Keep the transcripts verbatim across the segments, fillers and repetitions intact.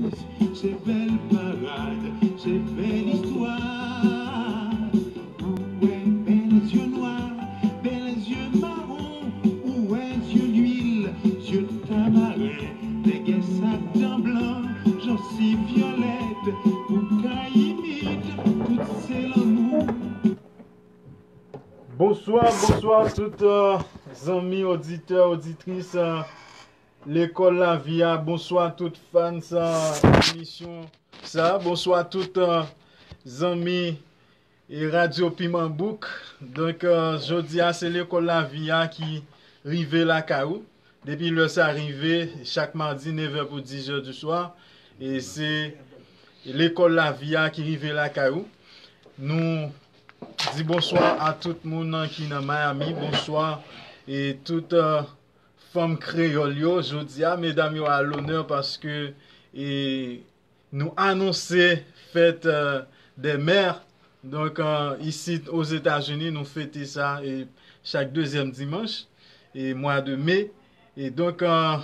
Se bèl parad, se bèl istwa. Ou wè bèl zye nwa, bèl zye mawon, ou wè zye lwil, zye tamaren, nègès ak dan blan, jansiv vyolèt, bouch kayimit, tout se lanmou. Bonswa, bonswa tout, euh, zanmi oditè, oditris, euh, Lekòl Lavi a. Bonswa tout fans, euh, emisyon sa. Bonswa tout, euh, zanmi e Radyo Piman Bouk. Donk, euh, jodi a, se Lekòl Lavi a ki rive lakay ou. Depi lè sa rive, chak madi, nevè pou dizè di swa, e se Lekòl Lavi a ki rive lakay ou. Nou di bonswa a tout moun ki nan Miami, bonswa e tout, euh, fanm kreyòl yo. Jodi a, medam yo a lonè paske, e, nou anonse fèt, euh, dè mè. Donk, euh, isit Ozetazini, nou fete sa, e, chak dezyèm dimanch e mwa de me. E donk, euh,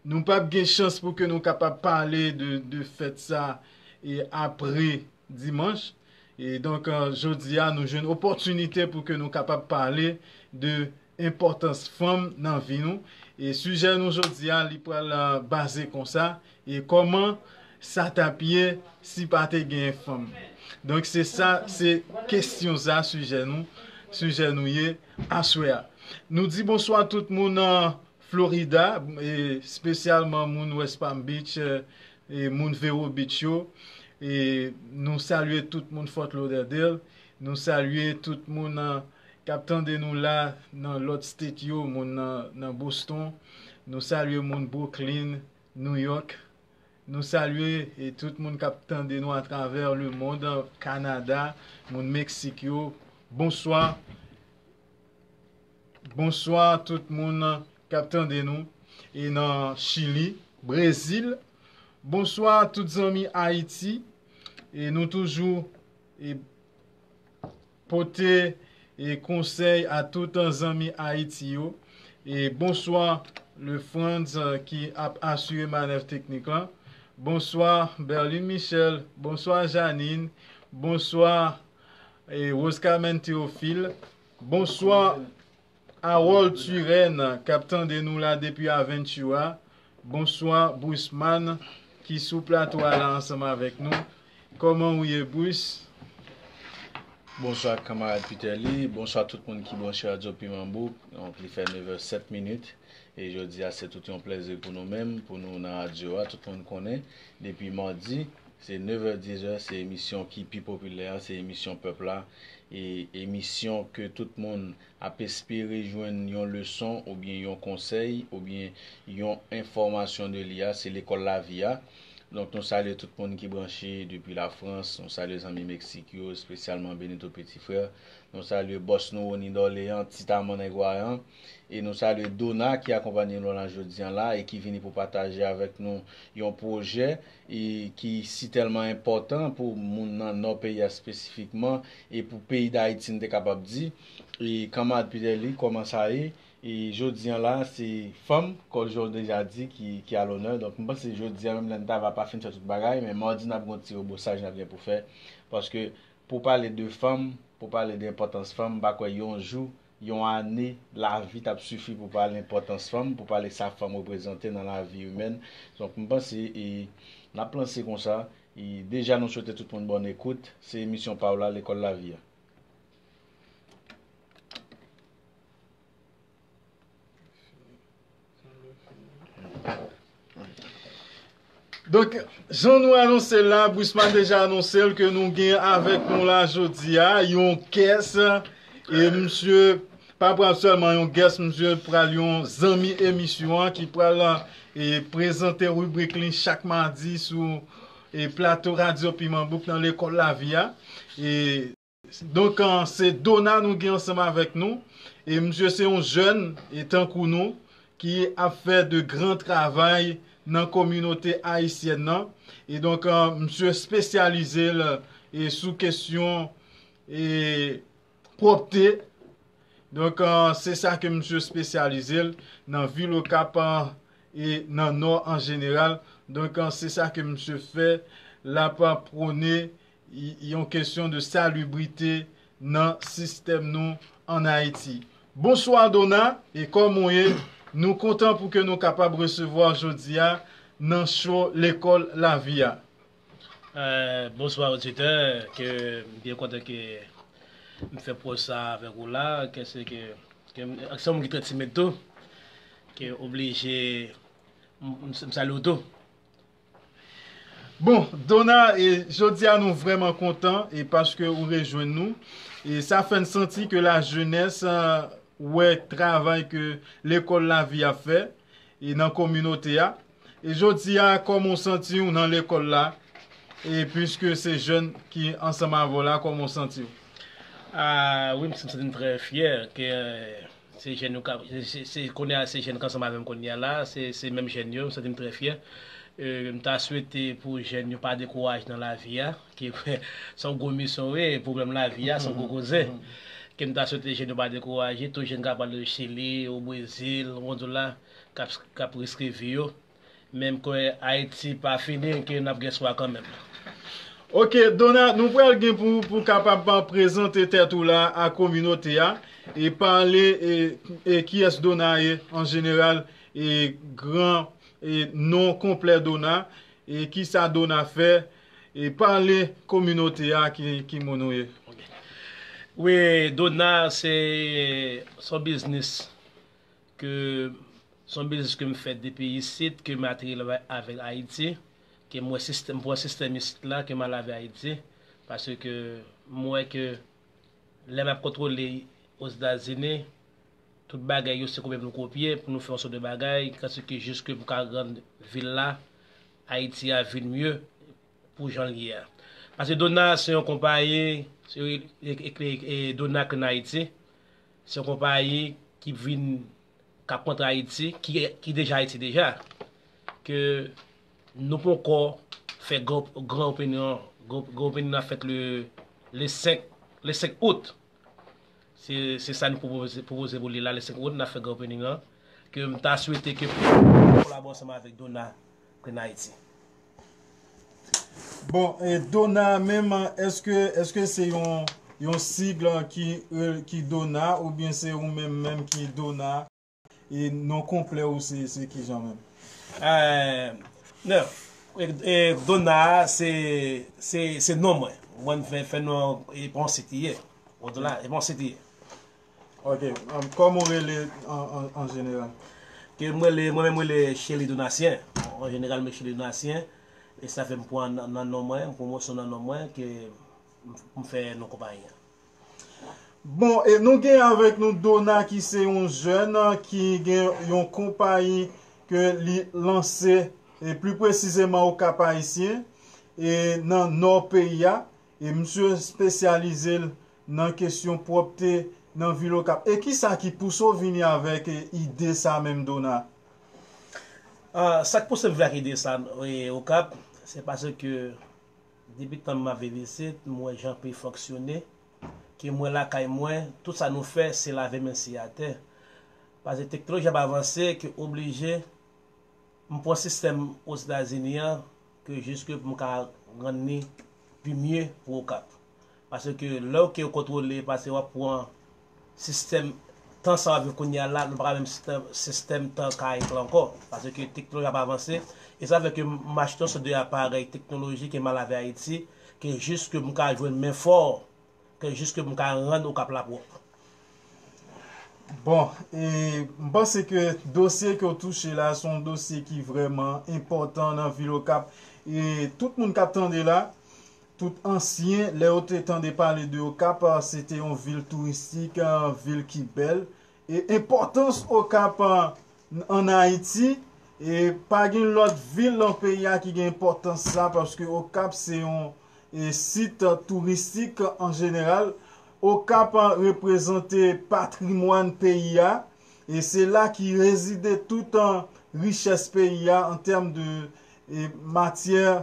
nou p ap gen chans pou ke nou kapab pale de, de fèt sa e apre dimanch. E donk, euh, jodi a, nou jwenn opòtinite pou ke nou kapab pale de enpòtans fanm nan vi nou. E sijè nou jodi a, li pral, euh, baze konsa. E kòman sa t ap ye si pa te gen fanm? Donk, se sa, se kesyon sa, sijè nou, sijè nou ye aswè a. Nou di bonswa tout moun nan Florida, e espesyalman moun West Palm Beach, e, e moun Vero Beach yo. E nou salye tout moun Fort Lauderdale. Nou salye tout moun, uh, k ap tande nou la nan lòt state yo, moun nan, nan Boston. Nou salye moun Brooklyn, New York. Nou salye, e, tout moun k ap tande nou atravè lemonn, Kanada, moun Meksik yo. Bonswa. Bonswa tout moun k ap tande nou e nan Chili, Brezil. Bonswa tout zanmi Ayiti. E nou toujou, e, pote, e, konsèy a tout zanmi Ayiti yo. E bonswa Le Franz, eh, ki ap asire manèv teknik lan. Bonswa Berlin Michel. Bonswa Janine. Bonswa, e, Rose Carmen Théophile. Bonswa Harold Turenne k ap tande nou la depi Aventura. Bonswa Bruceman ki sou plato a la ansanm avèk nou. Kòman ou ye, Bruce? Bonswa kanmarad Peterly, bonswa tout moun ki branche Radyo Piman Bouk. Donk, li fè nevè sèt minit. E jodi a, se tout yon plezi pou nou menm, pou nou nan radyo a. Tout moun konnen, depi madi, se nevè dizè, se emisyon ki pi popilè a, se emisyon pèp la. E emisyon ke tout moun ap espere jwenn yon leson oubyen yon konsèy oubyen yon enfòmasyon de li a, se Lekòl Lavi a. Donk, nou salye tout moun ki branche depi Lafrans, nou salye zanmi Meksik yo, espesyalman Benito Petit Frère. Nou salye bòs nou Rony Dorléan, Tita Mannègwayan. E nou salye Dona ki akonpanye nou la jodi a la e ki vini pou pataje avèk nou yon pwojè e ki si tèlman enpòtan pou moun nan nò peyi a espesifikman e pou peyi Dayiti, n te kapab di. E kanmarad Peterly, kòman sa ye? E jodi a la, se fanm, kòm jan w deja di, ki, ki a lonè. Donk, m panse jodi a, menm lè n ta va pa fin fè tout bagay, men madi n ap gen yon ti rebosaj n ap gen pou fè. Paske pou pale de fanm, pou pale de enpòtans fanm, m pa kwè yon jou, yon ane, lavi t ap sifi pou pale enpòtans fanm, pou pale sa fanm reprezante nan lavi imèn. Donk, m panse, e, n ap lanse konsa. E deja, nou swete tout moun bòn ekout. Se emisyon pa w la, Lekòl Lavi a. Donk, jan nou anonse l la, Bruceman deja anonse l ke nou gen avèk nou la jodi a, yon guest, e misye pa pral sèlman yon guest, misye pral yon zanmi emisyon an ki pral, e, prezante ribrik li chak madi sou, e, plato Radyo Piman Bouk nan Lekòl Lavi a. E Donk, eh, se Dona nou gen ansanm avèk nou. E misye se yon jèn, e tankou nou, ki ap fè de gran travay nan kominote ayisyèn nan. E donk, eh, misye espesyalize l, e sou kesyon, e pwòpte. Donk, eh, se sa ke misye espesyalize l nan vil Okap, eh, e nan Nò an jeneral. Donk, se sa ke misye fè, l ap pwone yon kesyon de salibrite nan sistèm nou ann Ayiti. Bonswa Dona, e kòman w ye? Nou kontan pou ke nou kapab resevwa w jodi a nan show Lekòl Lavi a. Euh, bonswa oditè, ke m byen kontan ke m fè pwòj sa avèk ou la, ke se ke, ke m, se yon moun ki trè timid tou, ke oblije m, m, m salye w tou. Bon, Dona, e, jodi a nou vrèman kontan e paske ou rejwenn nou. E sa fè n santi ke lajenès wè travay ke Lekòl Lavi ap fè e nan kominote a. E jodi a, kòman w santi w nan lekòl la? E piske se jèn ki ansanm avè w la, kòman w santi w? Ah, wi, m santi m trè fyè ke se jèn yo ka, se, se, kounye a se jèn k ansanm avè m kounye a la, se, se menm jèn yo, m santi m trè fyè. E, m ta swete pou jèn yo pa dekouraje nan lavi a, ki se yon gwo misyon wi, pwoblèm lavi a, se yon gwo koze. Ke m ta swete jèn yo pa dekouraje, tout jèn k ap pale de Chili, o Brezil, Honduras, k ap, k ap riske vi yo. Menm ke Ayiti pa fini, ke n ap gen espwa kanmenm. Ok, Dona, nou pral gen pou, pou kapab prezante tèt ou la a kominote a, e pale e, e kiyès Dona ye an jeneral, e gran e non konplè Dona, e kisa Dona fè, e pale kominote a ki, ki moun ou ye. Wi, Dona se, se yon biznis ke, se yon biznis ke m fè depi isit, ke m ateri avèk Ayiti, ke m wè sistèm, m pran sistèm isit la, ke m al avè Ayiti, paske m wè ke lè m ap kontwole Ozetazini, tout bagay yo se kopye pou nou kopye, pou nou fè yon sòt de bagay, kansi ke jis ke pou ka rann vil la, Ayiti a vin mye pou jan l ye a. Paske Dona se yon konpayi, se, e, e, e, e Dona Clean Haiti, se yon konpayi ki vin, k ap rantre Ayiti, ki, ki deja Ayiti deja, ke nou poko fè gran, gran opening an, gran, gran opening an fèt le, le senk, le senk out. Se, se sa nou pwopoze, pwopoze pou li la, le senk out, n ap fè gran opening an. Ke m ta swete ke pou kolabore ansanm avèk Dona Clean Haiti. Bon, e Dona menm, èske, èske se yon, yon sig ki, e, ki Dona, oubyen se ou menm menm ki Dona, e non konplè ou se, se kijan menm? Eh, non, e, e Dona se, se, se non mwen. Mwen fè, fè non e pa yon sit li ye. Ou di la, e pa yon sit li ye. Ok, um, kòman ou rele an, an, an jeneral? Ke mwen rele, mwen menm rele Shelly Donatien. An jeneral, mwen Shelly Donatien. E sa fè m pran nan, nan non mwen, m pran mòso nan non mwen, ke m, m fè non konpayi an. Bon, e nou gen avèk nou Dona ki se yon jèn ki gen yon konpayi ke li lanse, e pli presizeman Okap Ayisyen, e nan nò peyi a. E misye espesyalize l nan kesyon pwòpte nan vil Okap. E kisa ki pouse w vini avèk, e, ide sa menm, Dona? Ah, sa k pouse m vini ak ide sa, e, Okap, se paske depi tan m ap viv isit, m wè jan peyi fonksyone, ke m wè lakay mwen, tout sa nou fè, se lave men siye atè. Paske teknoloji ap avanse, ke oblije, m pran sistèm Ozetazini an, ke jis ke pou m ka rann li pi mye pou Okap. Paske lè w ke w kontwole, paske w ap pran sistèm tan sa w ap viv kounye a la, nou pa ka menm sistèm, sistèm tan kayik la ankò. Paske teknoloji ap avanse, e sa fè ke m achte yon sòt de aparèy teknoloji ke m al avè Ayiti, ke jis ke m ka jwenn men fò, ke jis ke m ka rann Okap la pwòp. Bon, e m panse ke dosye ke w touche la, se yon dosye ki vrèman enpòtan nan vil Okap. E tout moun k ap tande la, tout ansyen, lè yo te tande pale de Okap, se te yon vil touristik, yon vil ki bèl. E enpòtans Okap, ann Ayiti, e pa gen lòt vil nan peyi a ki gen enpòtans sa, paske Okap se yon, e, sit touristik an jeneral. Okap reprezante patrimwàn peyi a, e se la ki rezide tout, an, richès peyi a an tèm de, e, matyè,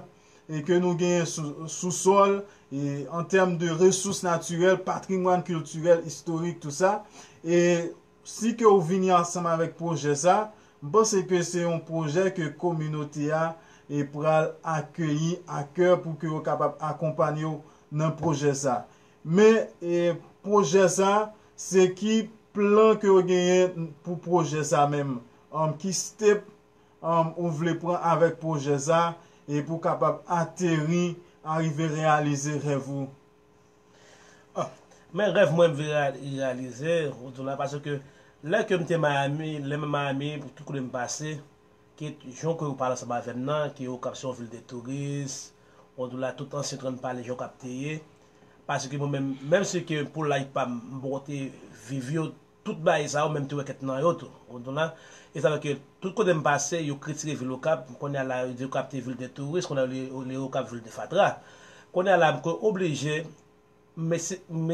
e, ke nou genyen sou, sou sòl, e, an tèm de resous natirèl, patrimwàn kiltirèl, istorik, tou sa. E si ke w vini ansanm avèk pwojè sa, m panse ke se yon pwojè ke kominote a, e pral akeyi a kè pou ke yo kapab akonpanye w nan pwojè sa. Men, e, pwojè sa, se ki plan ke w genyen pou pwojè sa menm? Ann, ki step, ann, ou vle pran avèk pwojè sa e pou w kapab ateri, arive reyalize rèv ou? Ah, men rèv mwen m vle reya- reyalize, ou di la, paske lè ke m te Miami, lè m Miami, tout kote m pase, ke jan ke yo pale ansanm avè m nan, ke yo kap se yon vil de touris, ou di la, tout ansyen tran pale jan yo kap te ye, paske mwen menm, menm si ke pou laj pa m, m poko te viv yo, tout bagay sa yo, menm te wè kèk nan yo tou. Ou konprann la? E sa fè ke tout kote m pase, yo kritike vil Okap, kounye a la, yo di Okap te vil de touris, kounye a yo li Okap vil de fatra. Kounye a la, m ko oblije, m esi- m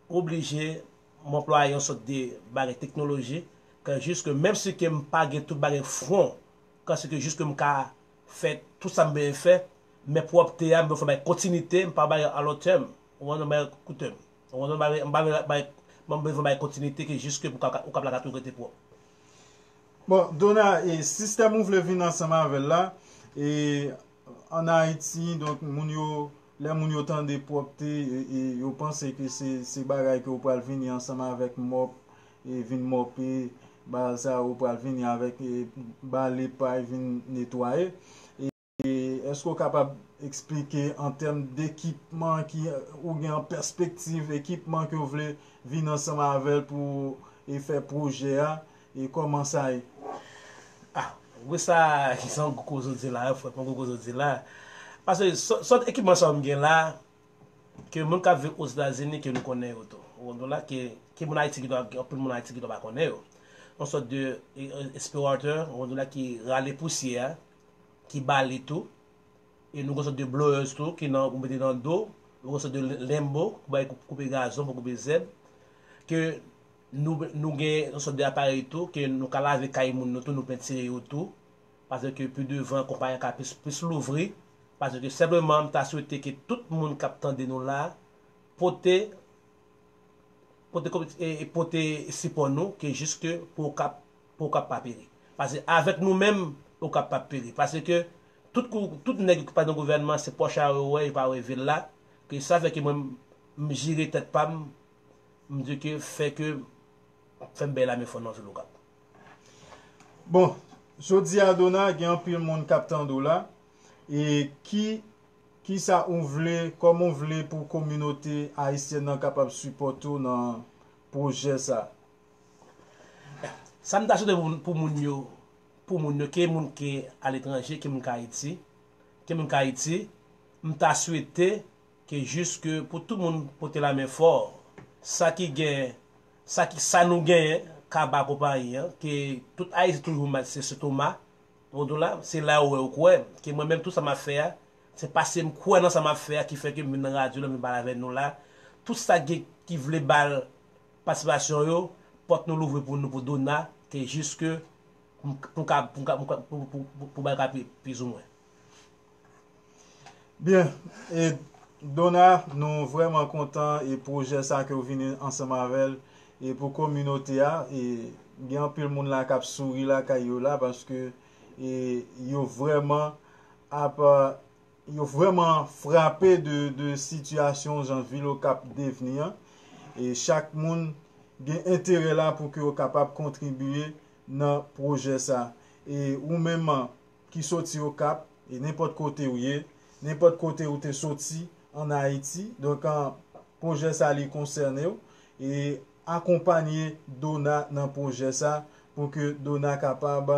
oblije, m anplwaye yon sòt de bagay teknoloji, ke jis ke menm si ke m pa gen tout bagay fwon, ke se ke jis ke m ka fè tout sa m bezwen fè, men pwòpte a, m bezwen fè bay kontinite, m pa bay a long term. Ou konprann, bay kout tèm. Ou konprann, bay, m pa bay, bay, m bezwen bay kontinite ke jis ke pou ka, ou kapab la ka tou rete pwòp. Bon, Dona, e sistèm ou vle vin ansanm avè l la, e ann Ayiti, donk, moun yo, lè moun yo tande pwòpte, e, e yo panse ke se, se bagay ke ou pral vini ansanm avèk mòp, e vin mòpe, bagay sa ou pral vini avèk, e bale pay vin netwaye. E èske w kapab eksplike an tèm dekipman ki ou gen an pèspektiv, ekipman ke w vle vin ansanm avè l pou e fè pwojè a, e kòman sa ye? Ah, wi, sa, se yon gwo koze w di la, wi, frè, yon gwo koze w di la. Paske sò- sòt ekipman sa m gen la, ke moun k ap viv Ozetazini, ke nou konnen yo tou. Ou konprann la, ke, ke moun Ayiti ki dwa, anpil moun Ayiti ki dwa pa konnen yo. Yon sòt de e, e, aspirateur, ou konprann la, ki rale pousyè a, ki bale tou. E nou gen sòt de blowers tou, ki nan, ou mete nan do. Nou gen sòt de limbo, pou bay koup- koupe gazon, pou koupe zèb. Ke nou, nou gen yon sòt de aparèy tou, ke nou ka lave kay moun nou tou, nou pentire yo tou. Paske pi devan, konpayi an ka plis, plis louvri. Paske senpleman, m ta swete ke tout moun k ap tande nou la, pote pote, e, e pote sipò nou, ke jis ke pou Okap, pou Okap pa peri. Paske avèk nou menm, Okap p ap peri. Paske tout kou- tout nèg ki pa nan gouvènman, se pòch a yo wè, yo pa wè vil la. Ke sa fè ke mwen, m jire tèt pa m, m di ke fè ke fè m bay lame fò nan vil Okap. Bon, jodi a, Dona, gen anpil moun k ap tande w la. E ki Kisa ou vle, kòman ou vle pou kominote ayisyèn nan kapab sipòte w nan pwojè sa? Sa m ta swete pou, pou moun yo, pou moun yo, ke moun ki aletranje, ke moun ki Ayiti, ke moun ki Ayiti, m ta swete ke jis ke pou tout moun pote lamen fò, sa ki gen, sa ki, sa nou genyen, ka ba konpayi an, ke tout Ayiti toujou mal se, se toma, Ou konprann la, se la ou wè ou kwè, ke mwen menm tout sa m ap fè a, se paske m kwè nan sa m ap fè a ki fè ke m vin nan radyo la, m vin pale avè nou la. Tout sa gen ki vle ba l patisipasyon yo, pòt nou louvri pou nou, pou Dona, ke jis ke pou, pou, pou, pou, pou, pou, pou, pou bagay ka pi, plizoumwen. Byen, e Dona, nou vrèman kontan e pwojè sa ke w vini ansanm avè l e pou kominote a, e gen anpil moun la k ap souri lakay yo la paske e yo vrèman ap yo vrèman frape de, de sitiyasyon jan vil Okap devni an. E chak moun gen enterè la pou ke yo kapab kontribiye nan pwojè sa. E ou menm ki soti Okap, e nenpòt kote ou ye, nenpòt kote ou te soti ann Ayiti. Donk, an, pwojè sa li konsène w, e akonpanye Dona nan pwojè sa pou ke Dona kapab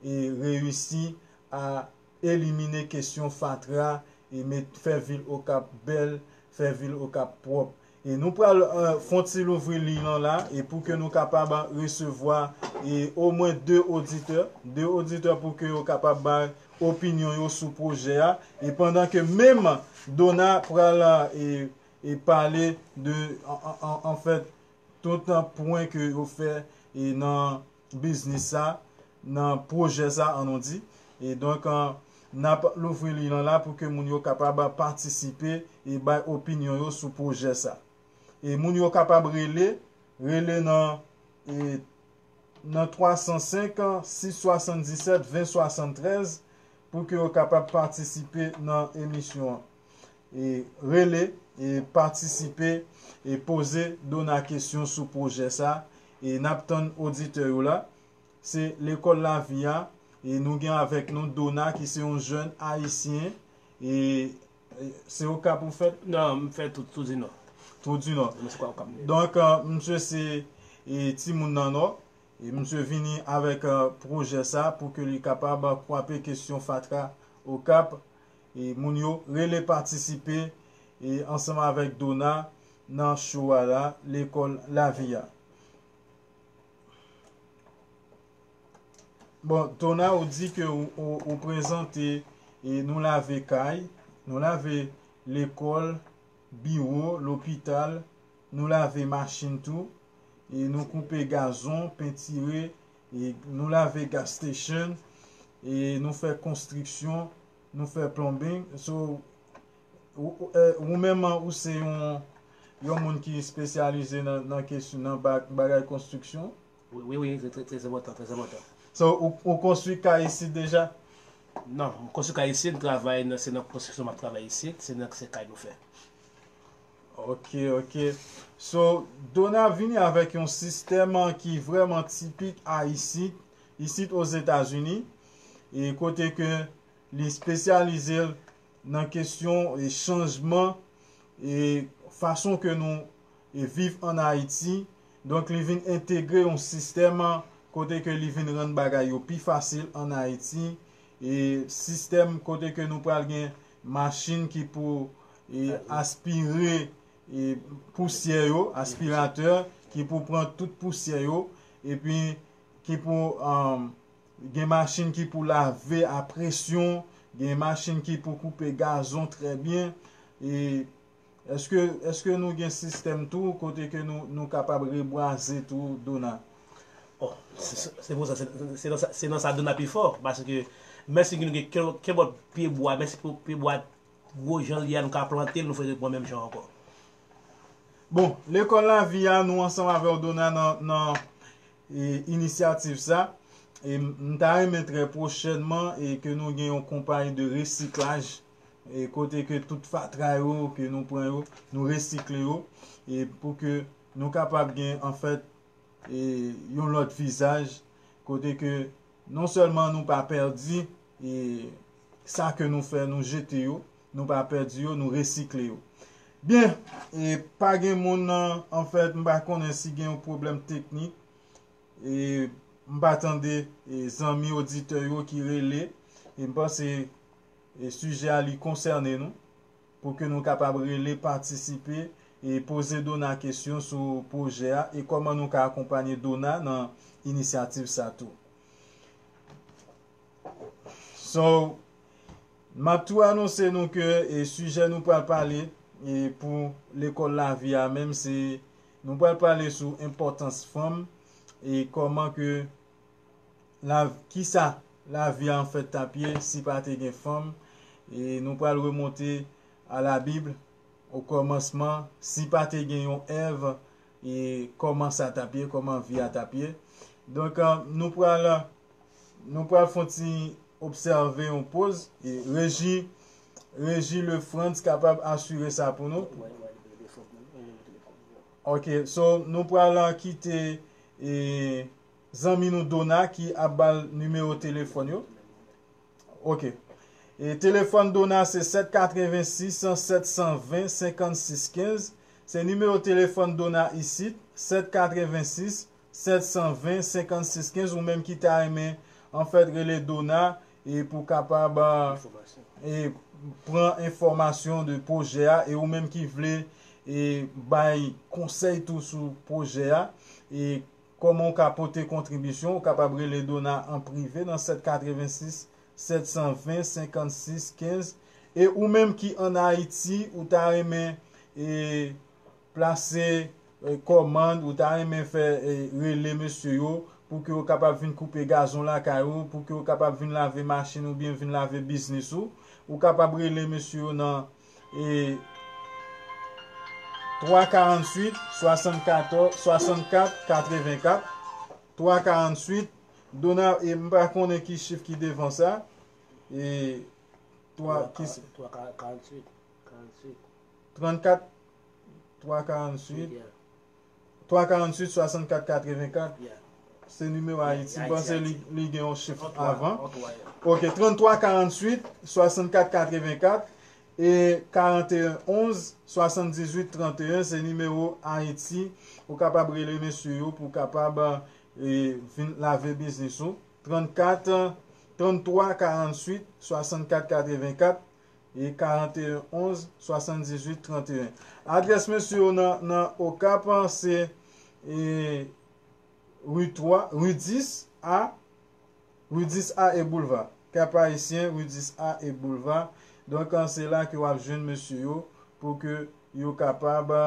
e reyisi a elimine kesyon fatra e met, fè vil Okap bèl, fè vil Okap pwòp. E nou pral e, fon ti louvri liy lan la e pou ke nou kapab resevwa e omwen de oditè, de oditè pou ke yo kapab bay opinyon yo sou pwojè a. E pandan ke menm Dona pral e, e pale de an, an, an, anfèt tout pwen ke yo fè e nan biznis sa, nan pwojè sa, an nou di. E donk, an, n ap louvri liy lan la pou ke moun yo kapab patisipe e bay opinyon yo sou pwojè sa. E moun yo kapab rele, rele nan e, nan twa san senk, sis swasanndisèt, ven swasanntrèz pou ke yo kapab patisipe nan emisyon an. E rele, e patisipe, e poze Dona kesyon sou pwojè sa. E n ap tann oditè yo la. Se Lekòl Lavi a. E nou gen avèk nou Dona ki se yon jèn ayisyen. E, e se Okap ou fèt? Non, m fèt Twou, Twou di Nò. Twou di Nò. Mwen se kwa Okap. Donk, e, misye se, e, timoun nan Nò. E misye vini avèk, e, pwojè sa pou ke li kapab kwape kesyon fatra Okap. E moun yo rele patisipe, e ansanm avèk Dona nan show a la, Lekòl Lavi a. Bon, Dona, ou di ke ou, ou, ou prezante, e nou lave kay, nou lave lekòl, biwo, lopital, nou lave machin tou, e nou koupe gazon, pentire, e nou lave gas station, e nou fè konstriksyon, nou fè plumbing. So, ou, ou, e, ou menm, ou se yon, yon moun ki espesyalize nan, nan kesyon, nan ba-, bagay konstriksyon? Wi, wi, wi, se trè, trè enpòtan, trè enpòtan. So, ou, ou konstwi kay isit deja? Non, m konstwi kay isit, m travay nan, se nan konstriksyon m ap travay isit, se nan, se kay nou fè. Ok, ok. So, Dona vini avèk yon sistèm, e, ki vrèman tipik a isit, isit Ozetazini, e kote ke li espesyalize l nan kesyon, e, chanjman, e, fason ke nou, e, viv ann Ayiti. Donk, li vin entegre yon sistèm, e, kote ke li vin rann bagay yo pi fasil ann Ayiti. E sistèm kote ke nou pral gen machin ki pou, e, aspire, e, pousyè yo, aspiratè, ki pou pran tout pousyè yo, epi ki pou, e, gen machin ki pou lave a presyon, gen machin ki pou koupe gazon trè byen. E èske, èske nou gen sistèm tou kote ke nou, nou kapab rebwaze tou, Dona? Bon, se, se, se pou sa, se, se nan sa, se nan sa Dona pi fò, paske menm si nou gen ke, kenpòt pyebwa, menm si pyebwa gwo jan l ye a, nou ka plante l, nou fè repran menm jan ankò. Bon, Lekòl Lavi a, nou ansanm avè w, Dona, nan, nan, e, inisyativ sa. E m, m ta renmen trè pwochènman, e, ke nou gen yon konpayi de resiklaj, e, kote ke tout fatra yo, ke nou pran yo, nou resikle yo, e pou ke nou kapab gen, anfèt, e, yon lòt vizaj, kote ke non sèlman nou pa pèdi, e, sa ke nou fè, nou jete yo, nou pa pèdi yo, nou resikle yo. Byen, e, pa gen moun nan, anfèt, m pa konnen si gen yon pwoblèm teknik, e, m pa tande, e, zanmi oditè yo ki rele, e m panse, e, sijè a li konsène nou, pou ke nou kapab rele, patisipe, e poze Dona kesyon sou pwojè a, e kòman nou ka akonpanye Dona nan inisyativ sa tou. So, m ap tou anonse nou ke, e, sijè nou pral pale, e, pou Lekòl Lavi a menm, se nou pral pale sou enpòtans fanm, e kòman ke la, kisa lavi a anfèt t ap ye si pa te gen fanm? E nou pral remonte a Labib, o kòmansman, si pa te gen yon Èv, e kòman sa t ap ye, kòman vi a t ap ye? Donk, e, nou pral, nou pral fè yon ti obsève yon poz, e Reji, Reji Lefrantz kapab asire sa pou nou. Ok, so nou pral, e, kite, e, zanmi nou Dona ki ap ba l nimewo telefòn yo. Ok. E telefòn Dona se sèt katrevensis, sèt san ven, senkannsis kenz. Se nimewo telefòn Dona isit, sèt katrevensis, sèt san ven, senkannsis kenz. Ou menm ki ta renmen, anfèt, rele Dona, e pou kapab, e, pran enfòmasyon de pwojè a, e ou menm ki vle, e, bay konsèy tou sou pwojè a, e kòman w ka pote kontribisyon, ou kapab rele Dona an prive nan sèt katrevensis, sèt san ven, senkannsis kenz. E ou menm ki ann Ayiti, ou ta renmen, e, plase, e, kòmand, ou ta renmen fè, e, rele mesye yo, pou ke yo kapab vin koupe gazon lakay ou, pou ke yo kapab vin lave machin oubyen vin lave biznis ou, ou kapab rele mesye yo nan, e, twa karanntuit, swasannkatòz, swasannkat, katrevenkat. twa karanntuit. Dona, e m pa konnen ki chif ki devan sa. E twa, ki se? Twa karanntuit. Karanntuit. Trannkat, twa karanntuit. Yeah. Twa karanntuit, swasannkat katrevenkat. Yeah. Se nimewo Ayiti. M panse li, li gen yon chif avan. Ok, trannntwa karanntuit, swasannkat katrevenkat e karanteyen onz, swasanndizuit tranteyen, se nimewo Ayiti. Ou kapab rele mesye yo pou w kapab, e, vin lave biznis ou. Trannkat, trannntwa karanntuit, swasannkat katrevenkat e karanteyen onz, swasanndizuit tranteyen. Adrès mesye yo nan, nan Okap, se, e, ri twa, ri dis A, ri dis A e Boulva. Kap Ayisyen, ri dis A e Boulva. Donk, an, se la ke w ap jwenn mesye yo pou ke yo kapab, a,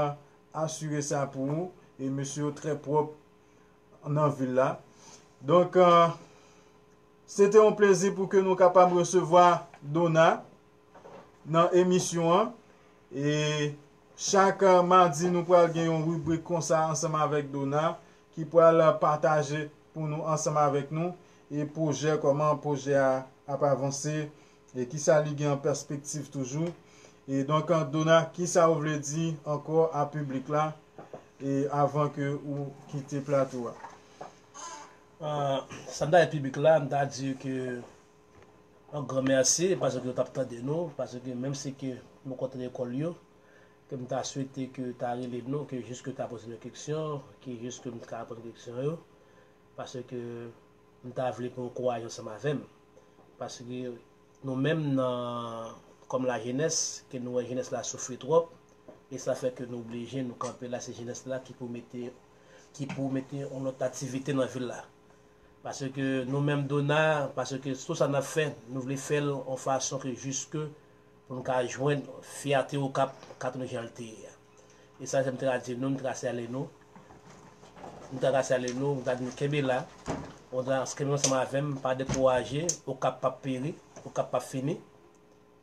asire sa pou ou. E mesye yo trè pwòp nan vil la. Donk, a, se te yon plezi pou ke nou kapab resevwa Dona nan emisyon an. E chak, a, madi, nou pral gen yon ribrik konsa ansanm avèk Dona ki pral pataje pou nou ansanm avèk nou e pwojè, kòman pwojè a ap avanse e kisa li gen an pèspektiv toujou. E donk, Dona, kisa ou vle di ankò a piblik la e avan ke ou kite plato a? Ah, sa m ta di piblik la, m ta di ke yon gran mèsi paske yo t ap tande nou, paske menm si ke nou kontre lekòl yo, ke m ta swete ke ta rele nou, ke jis ke ta poze nou keksyon, ke jis ke m ka reponn keksyon yo, paske m ta vle pou yo ankouraje ansanm avè m. Paske nou menm nan, kòm lajenès, ke nou wè jenès la soufri twòp, e sa fè ke nou oblije, nou kanpe la, se jenès la ki pou mete, ki pou mete yon lòt aktivite nan vil la. Paske nou menm Dona, paske tout sa n ap fè, nou vle fè l yon fason ke jis ke pou n ka jwenn fyète Okap ka tounen jan l te ye a. E sa se m te ka di nou, m te ka siyale nou. M te ka siyale nou, m ta di nou kenbe la. Ou ta kenbe ansanm avè m, pa dekouraje, Okap p ap peri, Okap p ap fini.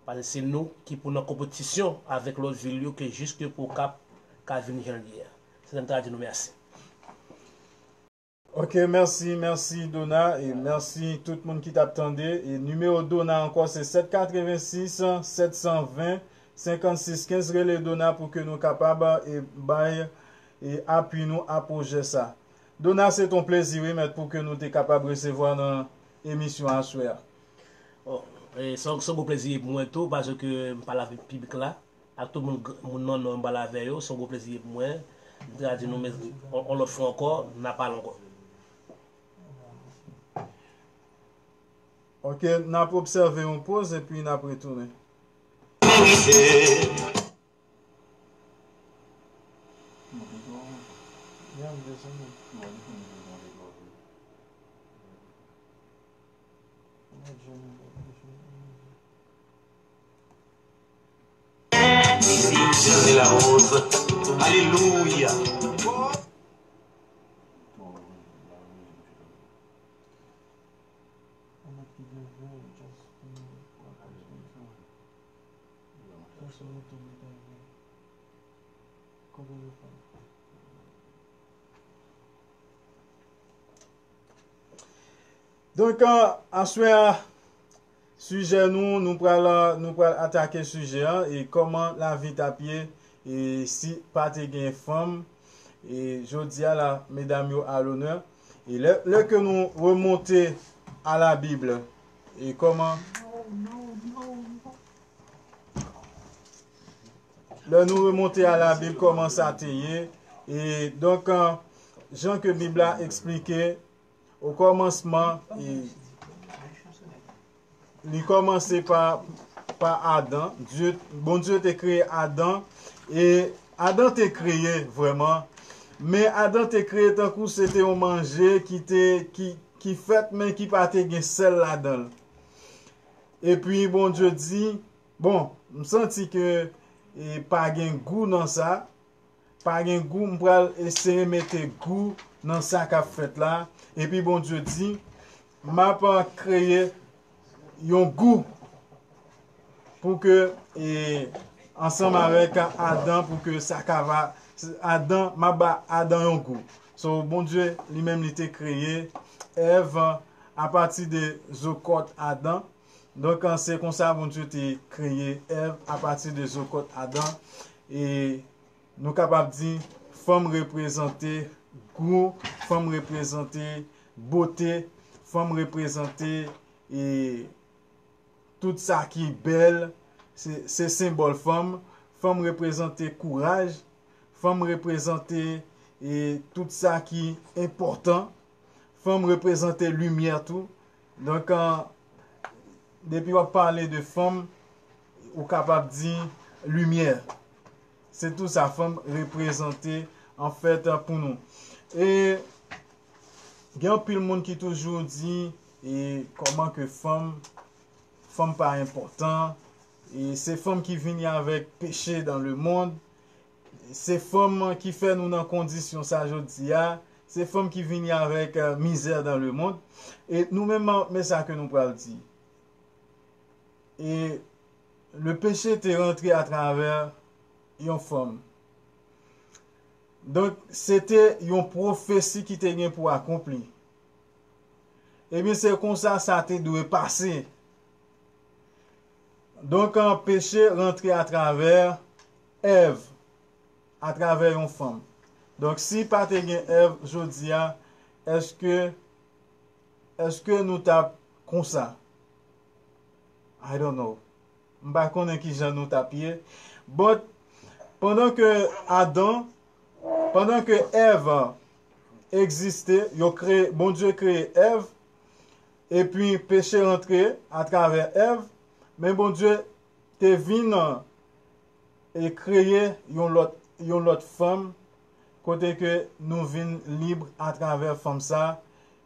Paske se nou ki pou nan konpetisyon avèk lòt vil yo ke jis ke pou Okap ka vin jan l ye a. Se sa m te ka di nou, mèsi. Ok, mèsi, mèsi Dona, e mèsi tout moun ki t ap tande. E nimewo Dona ankò se sèt katrevensis, sèt san ven, senkannsis kenz. Rele Dona pou ke nou kapab, e, bay, e, apui nou a pwojè sa. Dona, se t on plezi, wi, mèt, pou ke nou te kapab resevwa nan emisyon aswè a. Bon, e, se yon, se yon gwo plezi pou mwen tou, paske m pale avèk piblik la. Ak tout moun, moun nan non m pale avè yo, se yon gwo plezi pou mwen. M te ka di nou, men, on, on lòt fwa ankò, n a pale ankò. Ok, n ap obsève yon poz epi n ap retounen. Aleluya. Donk, a, aswè a, sijè nou, nou pral, nou pral atake sijè an, e kòman lavi t ap ye, e si pa te gen fanm, e jodi a la, medam yo a lonè. E lè, lè ke nou remonte a la Bib, e kòman, lè nou remonte a la Bib, kòman sa te ye, e donk, jan ke Bib la eksplike, o kòmansman, e, li kòmanse pa, pa Adan. Dye, Bondye te kreye Adan, e Adan te kreye vrèman, men Adan te kreye tankou se te yon manje ki te, ki, ki fèt, men ki pa te gen sèl ladan l. Epi Bondye di, bon, m santi ke, e, pa gen gou nan sa, pa gen gou, m pral eseye mete gou nan sa k ap fèt la. Epi Bondye di, m ap kreye yon gou pou ke, e, ansanm avèk Adan, pou ke sa ka va, Adan, m ap ba Adan yon gou. So, Bondye li menm li te kreye Èv apati de zo kòt Adan. Donk, se konsa Bondye te kreye Èv apati de zo kòt Adan. E nou kapab di, fanm reprezante gou, fanm reprezante bote, fanm reprezante, e, tout sa ki bèl, se, se senbòl fanm. Fanm reprezante kouraj, fanm reprezante, e, tout sa ki enpòtan. Fanm reprezante limyè tou. Donk, an, depi w ap pale de fanm, ou kapab di limyè. Se tou sa fanm reprezante, anfèt, pou nou. E gen anpil moun ki toujou di, e, kòman ke fanm, fanm pa enpòtan, e se fanm ki vini avèk peche dans le monde, se fanm ki fè nou nan kondisyon sa jodi a, se fanm ki vini avèk, e, mizè dans le monde. E nou menm, men sa ke nou pral di. E le péché te rantre atravè yon fanm. Donk, se te yon pwofesi ki te gen pou akonpli. Ebyen, se konsa sa te dwe pase. Donk, an, peche rantre atravè Èv, atravè yon fanm. Donk, si pa te gen Èv jodi a, èske, èske nou t ap konsa? I don't know. M pa konnen ki jan nou t ap ye. But, pandan ke Adan, pandan ke Èv egziste, yo kreye, Bondye kreye Èv, epi peche rantre atravè Èv, men Bondye te vin, e kreye yon lòt, yon lòt fanm, kote ke nou vin lib atravè fanm sa,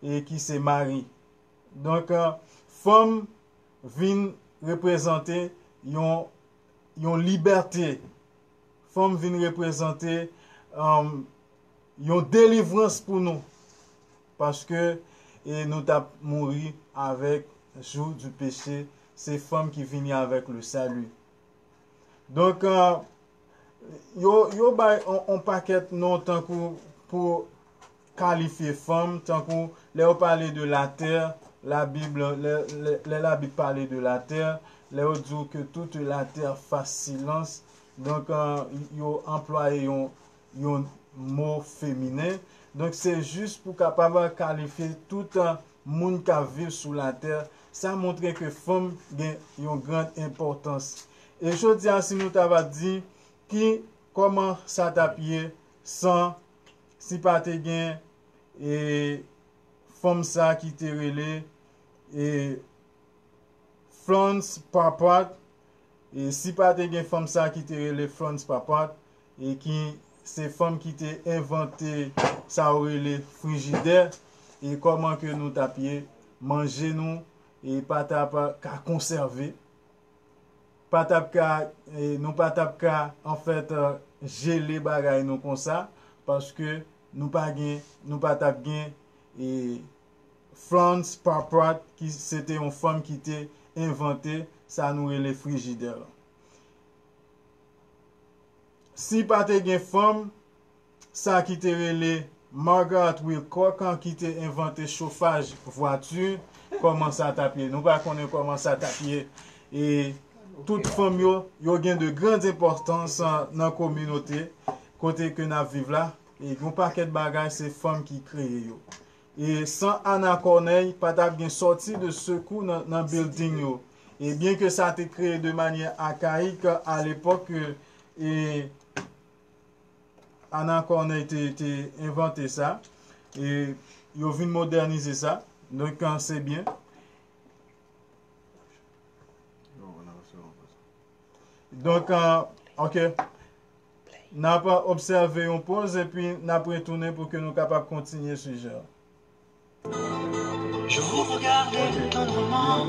e ki se Mari. Donk, e, fanm vin reprezante yon, yon libète. Fanm vin reprezante, um, yon delivrans pou nou. Paske, e, nou t ap mouri avèk jou du péché. Se fanm ki vini avèk le salut. Donk, e, yo, yo bay on, on pakèt non tankou pou kalifye fanm, tankou lè yo pale de la terre, la Bible, lè, lè, lè la Bible pale de la terre, lè yo di w que toute la terre fasse silence, donk, e, yo anplwaye yon, yon mo feminen. Donk, se jis pou kapab kalifye tout, e, moun k ap viv sou latè. Sa montre ke fanm gen yon gran enpòtans. E jodi a, si nou ta va di ki, kòman sa t ap ye san, si pa te gen, e, fanm sa ki te rele, e, Florence Parpart, e si pa te gen fanm sa ki te rele Florence Parpart, e ki se fanm ki te envante sa yo rele frijidè, e kòman ke nou t ap ye, manje nou, e pa t ap ka konsève, pa t ap ka, e nou pa t ap ka, anfèt, e, jele bagay nou konsa, paske nou pa gen, nou pa t ap gen, e, Florence Parpart, ki se te yon fanm ki te envante sa nou rele frijidè lan. Si pa te gen fanm, sa ki te rele Margaret Wilcock, ki te envante chofaj vwati, kòman sa t ap ye? Nou pa konnen kòman sa t ap ye. E tout fanm yo, yo gen de grandes importances, e, nan kominote kote ke n ap viv la. E yon pakèt bagay, se fanm ki kreye yo. E san Anna Corneille, pa t ap gen sortie de secours nan, nan building yo. E byen ke sa te kreye de manyè akayik a lepòk, e Anna Corneille te, te envante sa, e yo vin modènize sa. Donk, e, se byen. Donk, e, ok. N ap obsève yon poz epi n ap retounen pou ke nou kapab kontinye sijè a. Je vous regarde tendrement.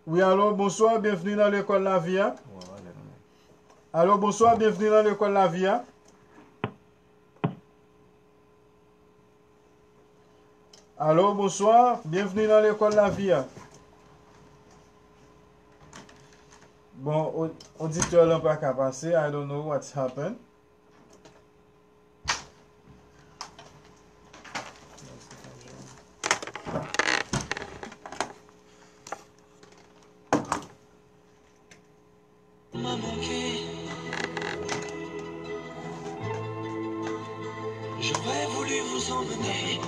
Wi, alo, bonswa, byenvni nan lekòl lavi a. Alo, bonswa, byenvni nan lekòl lavi a. Alo, bonswa, byenvni nan lekòl lavi a. Bon, o-, oditè lan pa ka pase, I don't know what's happened. J'aurais voulu vous emmener.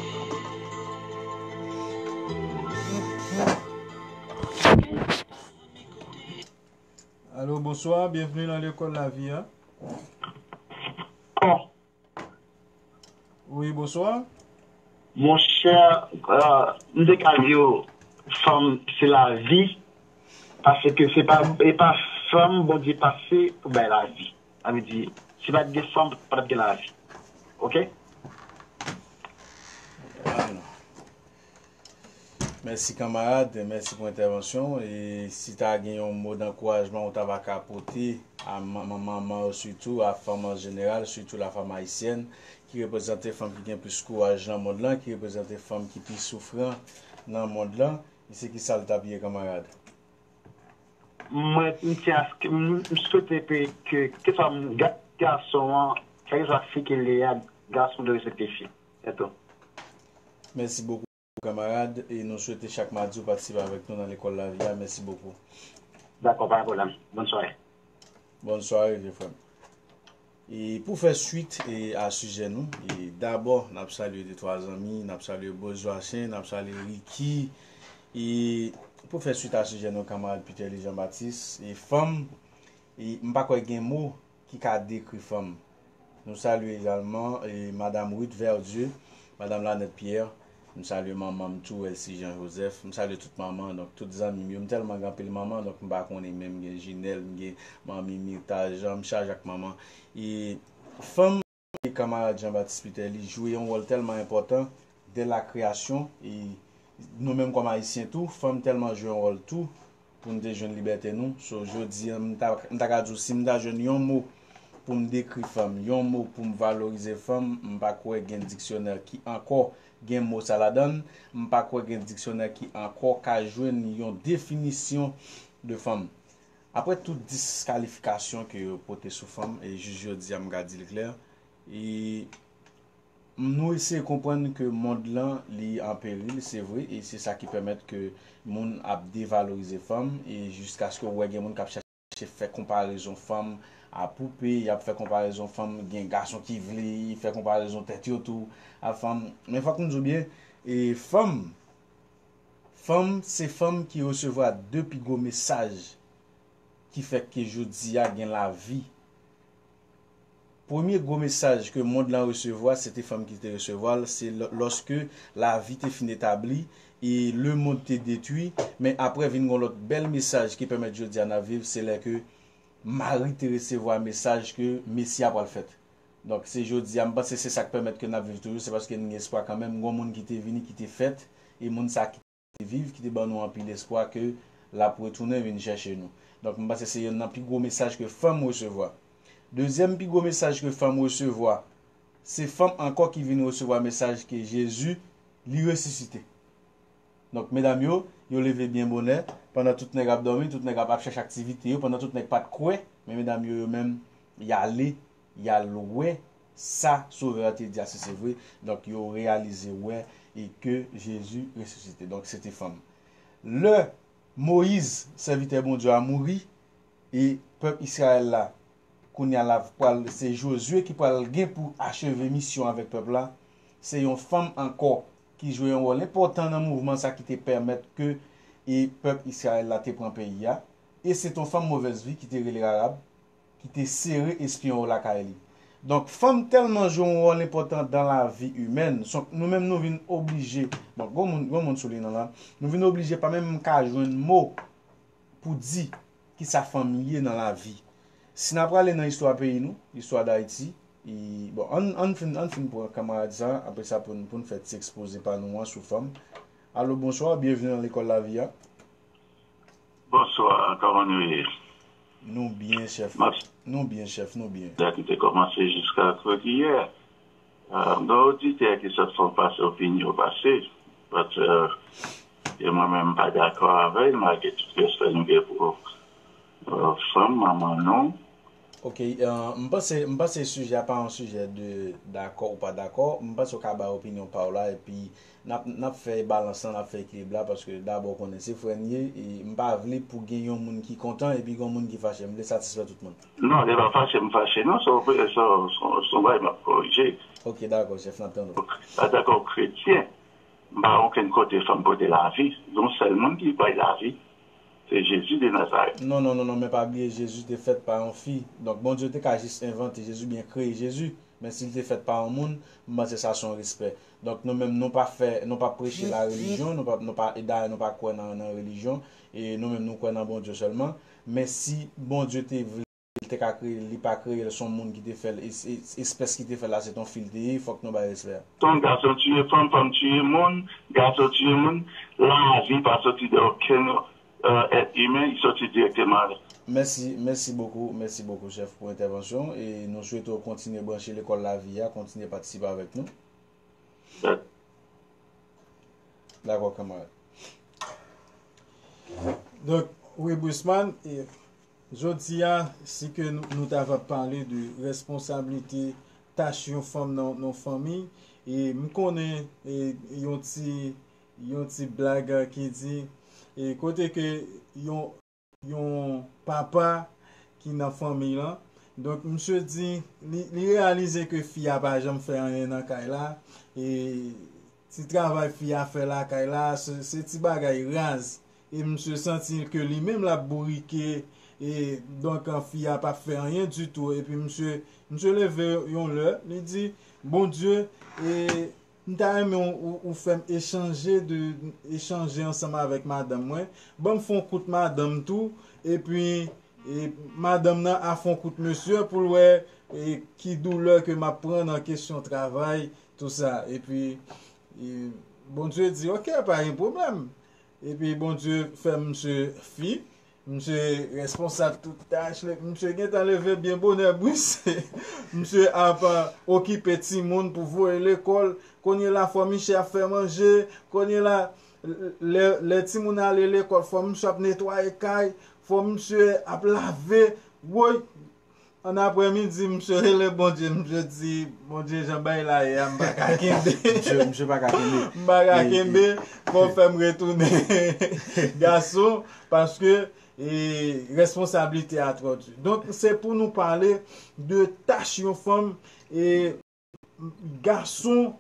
Alo, bonswa, byenveni nan lekòl lavi a. Bon, Wi, bonswa. Monchè, euh, m te ka di w, fanm se lavi, paske se pa, e pa fanm Bondye pase pou bay lavi. Sa vle di, si pa t gen fanm, pa t ap gen lavi. Oke? Mèsi kanmarad, mèsi pou entèvansyon w. E si ta gen yon mo dankourajman ou ta va ka pote a manman yo sitou, a fanm an jeneral, sitou la fanm ayisyèn ki reprezante fanm ki gen plis kouraj nan mond lan, ki reprezante fanm ki pi soufran nan mond lan, e se ki sa l t ap ye kanmarad? Mwen, m tyen aske m swete ke keswa gason an, kèlkeswa fi ke l ye a, gason dwe respekte fi. Se tou. Mèsi bokou kanmarad, e nou swete chak madi ou patisipe avèk nou nan lekòl lavi a. Mèsi bokou. Dakò, pa gen pwoblèm. Bòn sware. Bòn sware vye frè m. E pou fè swit e a sijè nou, e dabò n ap salye de twa zanmi, n ap salye Boz Jwachen, n ap salye Ricky. E pou fè swit a sijè nou kanmarad Peterly Jean Baptiste, e fanm, e m pa kwè gen mo ki ka dekri fanm. Nou salye egalman e Madam Ruth Verdieu, Madam Lanette Pierre, m salye manman m tou, Elsie Jean Joseph, m salye tout manman, donk tout zanmi m yo, m tèlman gen anpil manman, donk m pa konnen menm, m gen Jinèl, m gen manmi Mirta Jean, m chaje ak manman. E fanm e kanmarad Jean Baptiste Peterly jwe yon wòl tèlman enpòtan dè la kreyasyon, e nou menm kòm ayisyen tou, fanm tèlman jwe yon wòl tou pou n te jwenn libète nou. So, jodi a, m ta, m ta ka di w, si m ta jwenn yon mo pou m dekri fanm, yon mo pou m valorize fanm, m pa kwè gen diksyonè ki ankò gen mo sa ladan l, m pa kwè gen diksyonè ki ankò ka jwenn yon definisyon de fanm. Apre tout diskalifikasyon ke yo pote sou fanm, e jis jodi a m ka di l klè, e nou eseye konprann ke mond lan li an peril, se vre, e se sa ki pèmèt ke moun ap devalorize fanm, e jiskaske w wè gen moun k ap chache fè konparezon fanm a poupe, y ap fè konparezon fanm gen gason ki vle, fè konparezon tèt yo tou a fanm. Men fòk nou di w byen, e fanm, fanm se fanm ki resevwa de pi gwo mesaj ki fè ke jodi a gen lavi. Premye gwo mesaj ke mond lan resevwa, se te fanm ki te resevwa l, se lò- lòske lavi te fin etabli e lemonn te detwi, men apre vin gon lòt bèl mesaj ki pèmèt jodi a n ap viv, se lè ke Mari te resevwa mesaj ke Mesi a pral fèt. Donk, se jodi a, m panse se sa k pèmèt ke n ap viv toujou, se paske n gen espwa kanmenm, gon moun ki te vini, ki te fèt, e moun sa ki te viv, ki te ban nou anpil espwa ke l ap retounen vin chèche nou. Donk, m panse se yonn nan pi gwo mesaj ke fanm resevwa. Dezyèm pi gwo mesaj ke fanm resevwa, se fanm ankò ki vin resevwa mesaj ke Jezi, li resisite. Donk, medam yo, yo leve byen bonè, pandan tout nèg ap dòmi, tout nèg ap, ap chèche aktivite yo, pandan tout nèg pa t kwè, men medam yo, yo menm, y ale, y al wè sa Sovè a te di a si se vre. Donk, yo reyalize wè e ke Jezi resisite. Donk, se te fanm. Lè Moyiz, sèvitè Bondye a, mouri, e pèp Izrayèl la, kounye a la, pral, se Jozye ki pral gen pou acheve misyon avèk pèp la. Se yon fanm ankò ki jwe yon wòl enpòtan nan mouvman sa ki te pèmèt ke e pèp Izrayèl la te pran peyi a. E se t on fanm movèz vi ki te rele Rahab, ki te sere espyon yo lakay li. Donk, fanm tèlman jwe yon wòl enpòtan dan lavi imèn, son, nou menm nou vin oblije, bon, gon moun, gon moun sou liy nan la, nou vin oblije pa menm ka jwenn mo pou di kisa fanm ye nan lavi. Si n a prale nan istwa peyi nou, istwa Dayiti, e, bon, ann, ann fin, ann fin pran kanmarad sa, apre sa pou n, pou n fè ti ekspoze pa nou an sou fanm. Alo, bonswa, byenveni nan lekòl lavi a. Bonswa, kòman nou ye? Nou byen, chèf. Nou byen, chèf, nou byen. Dèt m te kòmanse jiska kòk yè. Gen oditè ki sot fè w pase opinyon pase. But, e mwen menm m pa dakò avè l, malgre tout respè nou gen pou fanm, manman nou. Ok, euh, m panse, m panse sijè a pa yon sijè de dakò ou pa dakò. M panse w ka bay opinyon pa w la, epi n ap, n ap fè balans lan, n ap fè ekilib la, paske dabò w konnen se frè n ye, e m pa vle pou gen yon moun ki kontan epi gen yon moun ki fache. M vle satisfè tout moun. Non, li pa fache, m fache. Non, se yon, se yon, se yon, se yon bagay m ap korije. Ok, dakò, chèf, n ap tann ou. Ah, dakò, kretyen. M pa okenn kote fè m pote lavi. Yon sèl moun ki bay lavi, se Jezi de Nazarèt. Non, non, non, non, men pa bliye Jezi te fèt pa yon fi. Donk, Bondye te ka jis envante Jezi oubyen kreye Jezi. Men si l te fèt pa yon moun, m panse sa se yon respè. Donk, nou menm, nou pa fè, nou pa preche la relijyon, nou pa, nou pa, e dayè, nou pa kwè nan, nan relijyon. E nou menm, nou kwè nan Bondye sèlman. Men si Bondye te vle, li te ka kreye l, li pa kreye l, se yon moun ki te fè l, es-, es-, espès ki te fè l la, se t on fi l te ye, fòk nou bay respè a. Ton gason tiye fanm, fanm tiye moun, gason tiye moun, lavi pa soti de okenn, euh, èt imen, li soti dirèkteman. Mèsi, mèsi bokou, mèsi bokou, chèf, pou entèvansyon w, e nou swete w kontinye branche Lekòl Lavi a, kontinye patisipe avèk nou. Dakò, kanmarad. Donk, wi, Brisman, e, jodi a, si ke nou, nou ta va pale de responsablite, tach yon fanm nan, nan fanmi, e m konnen, e, yon ti, yon ti blag, e, ki di, e, kote ke yon, yon papa ki nan fanmi lan. Donk, misye di, li, li reyalize ke fi a pa janm fè anyen nan kay la. E ti travay fi a fè lakay la, se, se ti bagay raz. E misye santi ke li menm l ap bourike. E donk, an, fi a p ap fè anyen ditou. Epi misye, misye leve yon lè, li di, Bondye, e M ta renmen ou, ou, ou fè m echanje de, echanje ansanm avèk madanm mwen. Ban m fè yon kout madanm tou, epi, e, madanm nan a fè yon kout mesye pou l wè, e, ki doulè ke m ap pran nan kesyon travay, tou sa. Epi, e, Bondye di, "Ok, pa gen pwoblèm." Epi Bondye fè misye fi, misye responsab tout tach li. Misye gentan leve byen bonè bwis. Misye ap, euh, okipe timoun pou voye lekòl. Kounye la, fò misye ap fè manje. Kounye la, lè, lè timoun ale lekòl, fò misye ap netwaye kay. Fò misye ap lave. Woy! An aprèmidi, misye rele Bondye, misye di, "Bondye, jan bagay la ye a, m pa ka kenbe." Misye, misye pa ka kenbe. M pa ka kenbe, fò w fè m retounen gason, paske, e, responsablite a twò di. Donk, se pou nou pale de tach yon fanm, e, gason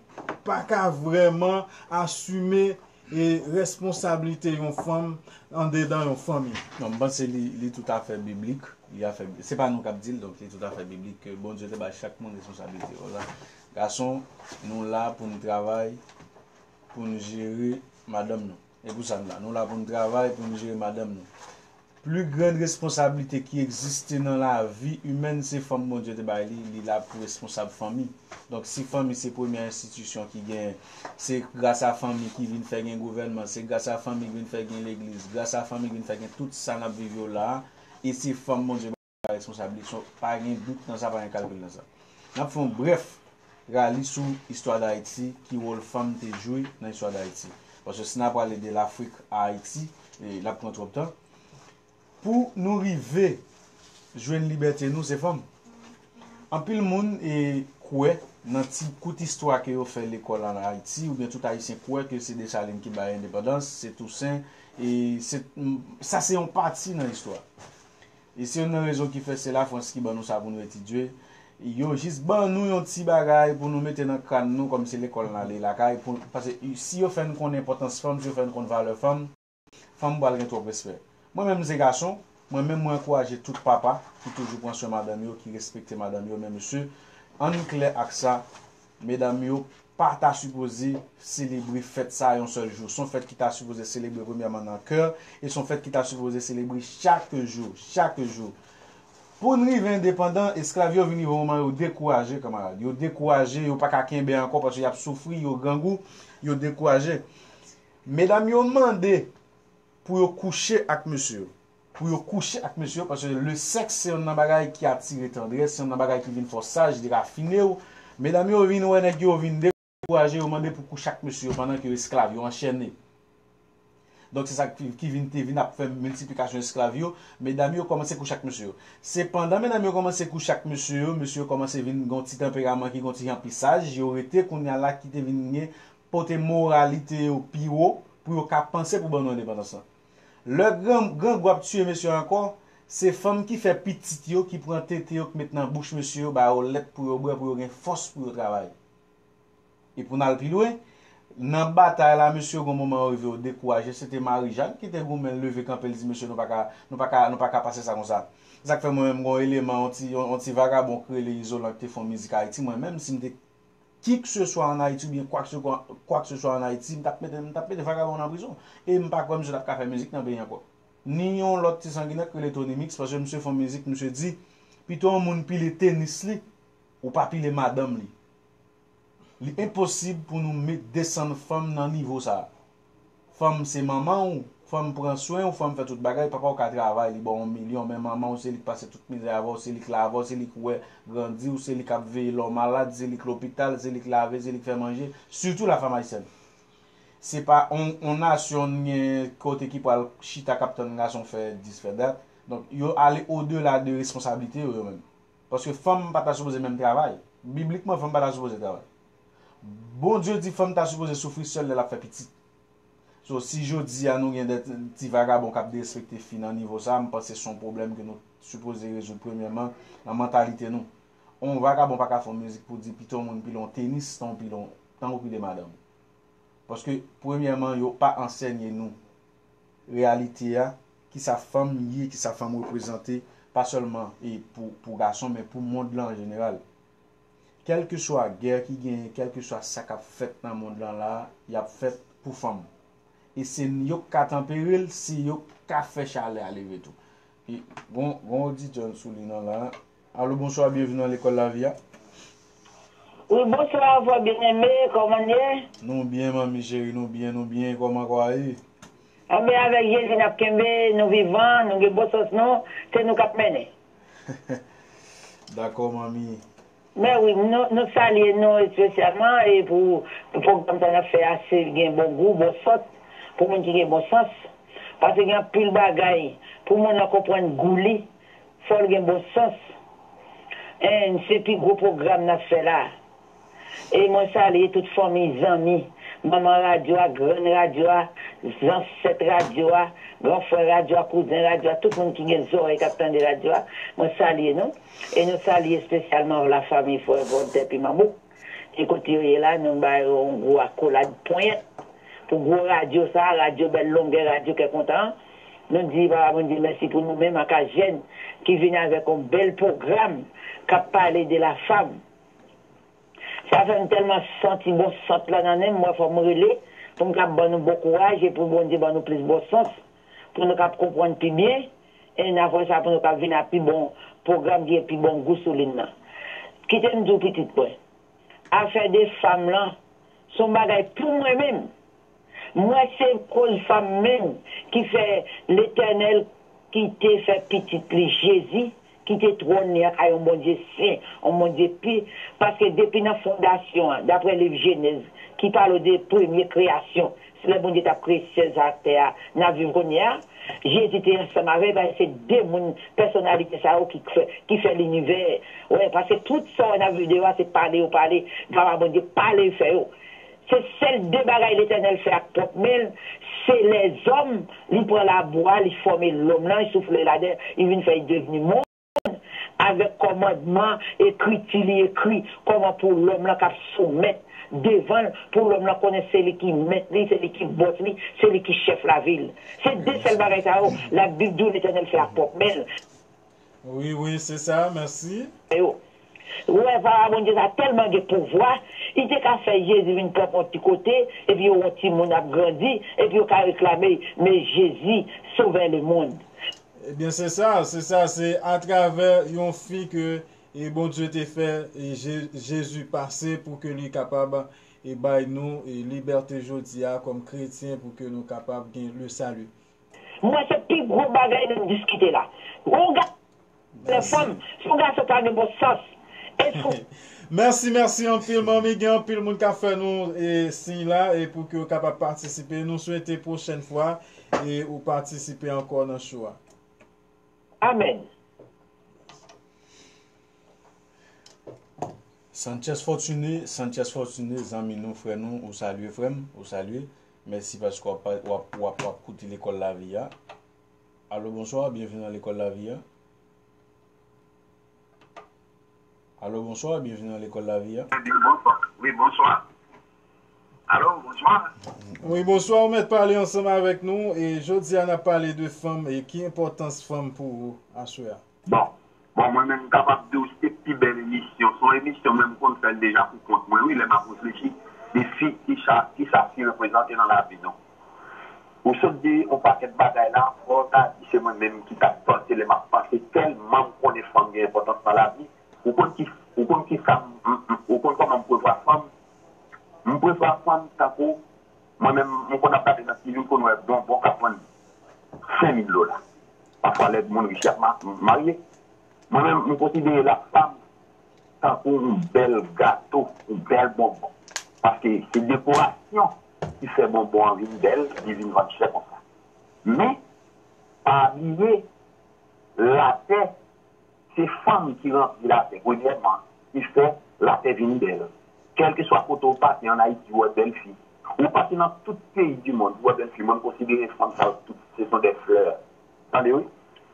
pa ka vrèman asime, e, responsablite yon fanm andedan yon fanmi. Non, m panse li, li toutafè biblik. Li afè, se pa nou k ap di l, donk li toutafè biblik ke Bondye te bay chak moun responsablite yo. Gason, nou la pou n travay, pou n jere madanm nou. E pou sa n la. Nou la pou n travay, pou n jere madanm nou. Pli grann responsablite ki egziste nan lavi imèn, se fanm Bondye te bay li, li la pou responsab fanmi. Donk, si fanmi se premyè enstitisyon ki genyen, se gras a fanmi ki vin fè gen gouvènman, se gras a fanmi ki vin fè gen legliz, gras a fanmi ki vin fè gen tout sa n ap viv yo la a, e se fanm Bondye bay responsab li, so, pa gen dout nan sa, pa gen kalkil nan sa. N ap fè yon brèf rali sou istwa Dayiti, ki wòl fanm te jwe nan istwa Dayiti. Paske si n a prale de Lafrik a Ayiti, e, l ap pran twòp tan. Pou nou rive jwenn libète nou, se fanm. Anpil moun, e, kwè nan ti kout istwa ke yo fè lekòl an Ayiti, oubyen tout Ayisyen kwè ke se Desalin ki bay endepandans, se Tousen, e se, sa se yon pati nan istwa. E se youn nan rezon ki fè se Lafrans ki ban nou sa pou nou etidye. Yo jis ban nou yon ti bagay pou nou mete nan kràn nou, kòm se lekòl n ale lakay, pou, paske si yo fè n konn enpòtans fanm, si yo fè n konn valè fanm, fanm pral gen twòp respè. Mwen menm m se gason, mwen menm mwen ankouraje tout papa ki toujou pran swen madanm yo, ki respekte madanm yo, men mesye, ann klè ak sa, medam yo pa ta sipoze selebre fèt sa yon sèl jou. Se yon fèt ki ta sipoze selebre premyèman nan kè, e se yon fèt ki ta sipoze selebre chak jou, chak jou. Pou n rive endepandan, esklav yo vin rive yon moman yo dekouraje, kanmarad. Yo dekouraje, yo pa ka kenbe ankò paske y ap soufri, yo grangou, yo dekouraje. Medam yo mande pou yo kouche ak mesye yo. Pou yo kouche ak mesye yo, paske le sèks se youn nan bagay ki atire tandrès, se youn nan bagay ki vin fè w saj, li rafine w. Medam yo vin wè nèg yo vin dekouraje, yo mande pou kouche ak mesye yo pandan ke yo esklav, yo anchène. Donk, se sa ki, ki vin, te vin ap fè miltiplikasyon esklav yo. Medam yo kòmanse kouche ak mesye yo. Sepandan, medam yo kòmanse kouche ak mesye yo, mesye yo kòmanse vin gon ti tanperaman ki gon ti anpisaj, yo rete kounye a la ki te vin gen pote moralite yo pi wo pou yo ka panse pou ban nou endepandans lan. Lè gran, grangou ap tiye mesye ankò, se fanm ki fè pitit yo, ki pran tete yo, ki met nan bouch mesye yo, ba yo lèt pou yo bwè, pou yo gen fòs pou yo travay. E pou n al pi lwen, nan batay la, mesye, gon moman yo rive yo dekouraje. Se te Marijàn ki te goumen, leve kanpe, l di, "Mesye, nou pa ka, nou pa ka, nou pa ka pase sa konsa." Sa k fè mwen menm, gon eleman, yon ti, yon, yon ti vagabon k rele Izolan ki te fè yon mizik Ayiti, mwen menm, si m te kikseswa ann Ayiti oubyen kwakseswa, kwakseswa ann Ayiti, m t ap mete, m t ap mete vagabon nan prizon. E m pa kwè misye t ap ka fè mizik nan peyi ankò. Ni yon lòt ti sanginè k rele Tony Mix, paske misye fè yon mizik, misye di, pito yon moun pile tenis li, ou pa pile madanm li. Li enposib pou nou met desann fanm nan nivo sa a. Fanm se manman w, fanm pran swen w, fanm fè tout bagay, papa w ka travay, li ba w yon milyon, men manman w se li k pase tout mizè avè w, se li k la avè w, se li k wè grandi w, se li k ap veye lè w malad, se li k lopital, se li k lave, se li k fè manje, sitou la fanm ayisyèn. Se pa on, on nasyon n gen kote ki pral chita k ap tann gason fè dis, fè dat. Donk, yo ale odela de responsablite yo, yo menm. Paske fanm pa ta sipoze menm travay. Biblikman, fanm pa ta sipoze travay. Bondye di fanm ta sipoze soufri sèl lè l ap fè pitit. So, si jodi a nou gen de ti vagabon k ap derespekte fi nan nivo sa, m panse se yon pwoblèm ke nou sipoze rezoud premyèman nan mantalite nou. On vagabon pa ka fè yon mizik pou di pito yon moun pile yon tenis, tan w pile yon, tan w pile madanm. Paske, premyèman, yo pa ansèye nou reyalite a, kisa fanm ye, kisa fanm reprezante, pa sèlman e pou, pou gason, men pou mond lan an jeneral. Kèlkeswa gè ki genyen, kèlkeswa sa k ap fèt nan mond lan la, y ap fèt pou fanm. E se yo k ka tanpere l, se yo k ka fè chalè a leve tou. E gon, gon oditè n sou liy nan la. Alo, bonswa, byenvini nan lekòl lavi a. Wi, bonswa, frè byeneme, kòman n ye? Nou byen, manmi cheri, nou byen, nou byen, kòman kwa ye? Anben, avèk Jezi n ap kenbe, nou vivan, nou gen bon sans nou, se nou k ap mennen. Dakò, manmi. Men wi, nou, nou salye nou espesyalman e pou, pou pwogram sa n ap fè a, se gen bon gou, bon sant, pou moun ki gen bon sans. Paske gen anpil bagay, pou moun nan konprann gou li, fò l gen bon sans. And se pi gwo pwogram n ap fè la. E mwen salye tout fanmi, zanmi, manman radyo a, grann radyo a, zansèt radyo a, gran frè radyo a, kouzen radyo a, tout moun ki gen zòrèy k ap tande radyo a, mwen salye nou. E nou salye espesyalman la fanmi frè Voltè Piman Bouk. E kote yo ye la, nou ba yo yon gwo akolad ponyèt pou gwo radyo sa, radyo bèl longè, radyo kè kontan. Nou di Papa Bondye mèsi pou nou menm Akajèn ki vin avèk yon bèl pwogram k ap pale de la fam. Sa fè m tèlman santi bon sant lan nan nen m, mwen fò m rele pou m kab ban nou bon kouraj e pou Bondye ban nou plis bon sans, pou nou kab konprann pi byen, e n apre sa pou nou kab vin ak pi bon pwogram ki gen pi bon gou sou liy nan. Kite m di w pitit mwen, afè de fam lan, se yon bagay pou mwen menm. Mwen se koz fanm menm ki fè Letènèl ki te fè pitit li Jezi kite twòn li an kay yon Bondye sen, yon Bondye pi, paske depi nan fondasyon an, daprè liv Jenèz, ki pale de premye kreyasyon, se lè Bondye t ap kreye syèl sa ak tè a, n ap viv kounye a, Jezi te ansanm avè l, paske se de moun, pèsonalite sa yo ki fè, ki fè linivè. Wè, paske tout sa w wè n ap viv deyò a, se pale yo pale, Papa Bondye pale l fè yo. Se sèl de bagay Letènèl fè ak pwòp men l, se lèzòm, li pran labou a, li fòme lòm lan, li soufle ladan, li vin fè l devni moun, avèk kòmandman, ekriti li ekri, kòman pou lòm lan k ap soumèt devan l, pou lòm lan konnen se li ki mèt li, se li ki bòs li, se li ki chèf lavi l. Se de sèl bagay sa yo, Labib di w Letènèl fè ak pwòp men l. Wi, wi, se sa, mèsi. Yo. Ou wè, Papa Bondye sa tèlman gen pouvwa, li te ka fè Jezi vin kanpe yon ti kote, epi yo wè yon timoun ap grandi, epi yo ka reklame, "Mais Jésus sauvait le monde." Ebyen, se sa, se sa, se atravè yon fi ke, e, Bondye te fè, e, Je-, Jezi pase pou ke li kapab, e, bay nou, e, libète jodi a kòm kretyen pou ke nou kapab gen le salut. Mwen, se pi gwo bagay nou diskite la. Yon gason lè fanm, si yon gason pa gen bon sans, e si w Mèsi, mèsi anpil, manmi. Gen anpil moun k ap fè nou, e, siy la, e pou ke w kapab patisipe. Nou swete pwochèn fwa, e ou patisipe ankò nan show a. Amèn. Sanchez Fortuné, Sanchez Fortuné, zanmi nou, frè nou, ou salye frè m, ou salye. Mèsi paske w ap, w ap, w ap, w ap koute Lekòl Lavi a. Alo, bonswa, byenvini nan Lekòl Lavi a. Alo, bonswa, byenvini nan Lekòl Lavi a. Wi, bonswa. Wi, bonswa. Alo, bonswa. Wi, bonswa, ou mèt pale ansanm avèk nou. E jodi a, n ap pale de fanm e ki enpòtans fanm pou ou aswè a. Bon, bon, mwen menm m kapab di w se pi bèl emisyon. Se yon emisyon mwen m konn fè l deja pou kont mwen, wi, lè m ap reflechi de fi, kisa, kisa fi reprezante nan lavi nou. Ou sot di yon pakèt bagay la, fò w ta di se mwen menm ki t ap panse lè m ap panse, tèlman m konnen fanm gen enpòtans nan lavi. Ou konn ki, ou konn kisa, m- m- m- ou konn kòman m prevwa fanm? M prevwa fanm tankou, mwen menm, m konn ap gade nan TV, m konn wè bonbon k ap vann senk mil dola. Pafwa lè moun rich y ap ma- marye. Mwen menm, m konsidere la fanm tankou yon bèl gato, yon bèl bonbon. Paske se dekorasyon ki fè bonbon an vin bèl, li vin vann chè konsa. Men, pa bliye, latè, se fanm ki ranpli latè, premyèman, ki fè latè vin bèl. Kèlkeswa kote w pase ann Ayiti, w wè bèl fi. Ou pase nan tout peyi di mond, w wè bèl fi. Mwen, m konsidere fanm sa yo tout, se sont des fleurs. Tande wi.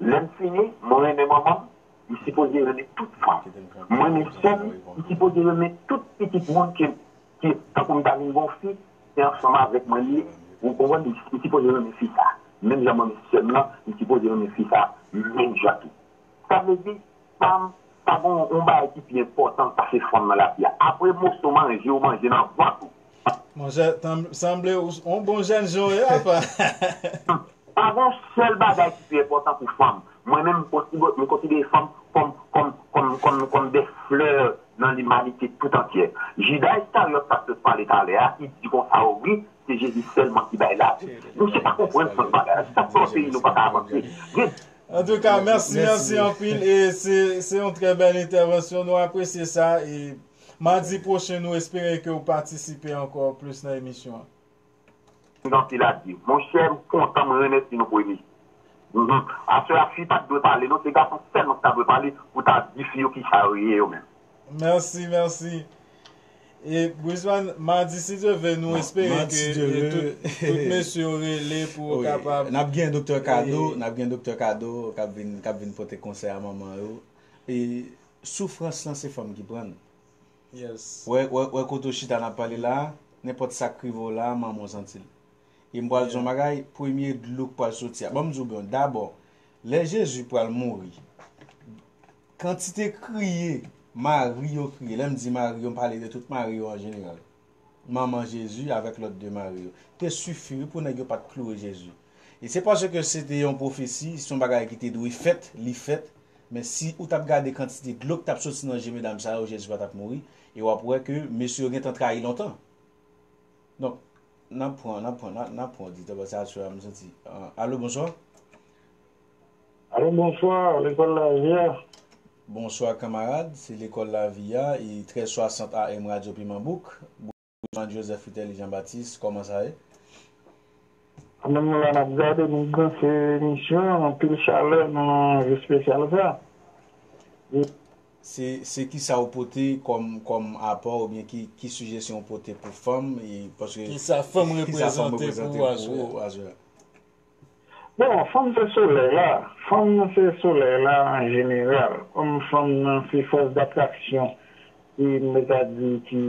Lè m fini, mwen renmen manman m, m sipoze renmen tout fanm. Mwen renmen sè m, m sipoze renmen tout pitit moun ke, ke tankou m ta vin gon fi, se ansanm avèk mwen li ye. Ou konprann? M sipoze renmen fi sa. Menm jan mwen renmen sè m nan, m sipoze renmen fi sa menm jan tou. Sa vle di, pa, pa gon yon bagay ki pi enpòtan pase fanm nan lavi a. Apre moso manje ou manje nan vant ou. Monchè, sanble ou yon bon jèn jan w ye, apa. Pa gen yon sèl bagay ki pi enpòtan pou fanm. Mwen menm, m konsidere fanm kòm, kòm, kòm, kòm, kòm de flè nan limanite tout antyè. Jida Iskaryòt, sa k sot pale talè a, ki di konsa, o wi, se Jezi sèlman ki bay lavi. Nou se pa konprann sans bagay la. Se sa k fè peyi nou pa ka avanse. Gen Antouka, mèsi, mèsi anpil. E se, se yon trè bèl entèvansyon. Nou apresye sa. E madi pwochen, nou espere ke w patisipe ankò plis nan emisyon an. Gen anpil a di. Monchè, m kontan, mwen remèsye nou pou emisyon. Aswè a, fi pa t dwe pale non, se gason sèlman ki ta dwe pale pou ta di fi yo kisa yo ye yo menm. Mèsi, mèsi. E Guzman, madi si Dye vle, nou espere ke tout, tout mesye yo rele pou yo kapab. N ap gen Doktè Kado, n ap gen Doktè Kado k ap vin, k ap vin pote konsèy a manman yo. E soufrans lan se fanm ki pran l. Wè, wè, wè kote w chita n ap pale la, nenpòt sa k rive w la, manman w santi l. E m pral di w yon bagay, premye dlo k pral soti a. Ban m di w byen, dabò, lè Jezi pral mouri, kantite kriye mari yo kriye, lè m di mari yo, m pale de tout mari yo an jeneral, manman Jezi avèk lòt de mari yo, te sifi wi pou nèg yo pa t kloure Jezi. E se paske se te yon pwofesi, se yon bagay ki te dwe fèt, li fèt, men si ou t ap gade kantite dlo k t ap soti nan je medam sa yo, Jezi pa t ap mouri, e w ap wè ke mesye yo gentan trayi lontan. Donk, n ap pran, n ap pran, n ap, n ap pran oditè, paske aswè a m santi. Ah, alo, bonswa. Alo, bonswa, Lekòl Lavi a. Bonswa, kanmarad. Se Lekòl Lavi a, e trèz swasant A M Radyo Piman Bouk. Guzman Joseph Fritelli Jean Baptiste, kòman sa ye? Anmenm nou la n ap gade, nou branche emisyon an, anpil chalè nan jou espesyal sa. Se, se kisa w pote kòm, kòm apò oubyen ki, ki sijesyon w pote pou fanm? E, paske, kisa fanm reprezante pou ou aswè a? Bon, fanm se solèy la. Fanm nan se solèy la an jeneral. Kòm fanm nan se fòs datraksyon, e m ta di ki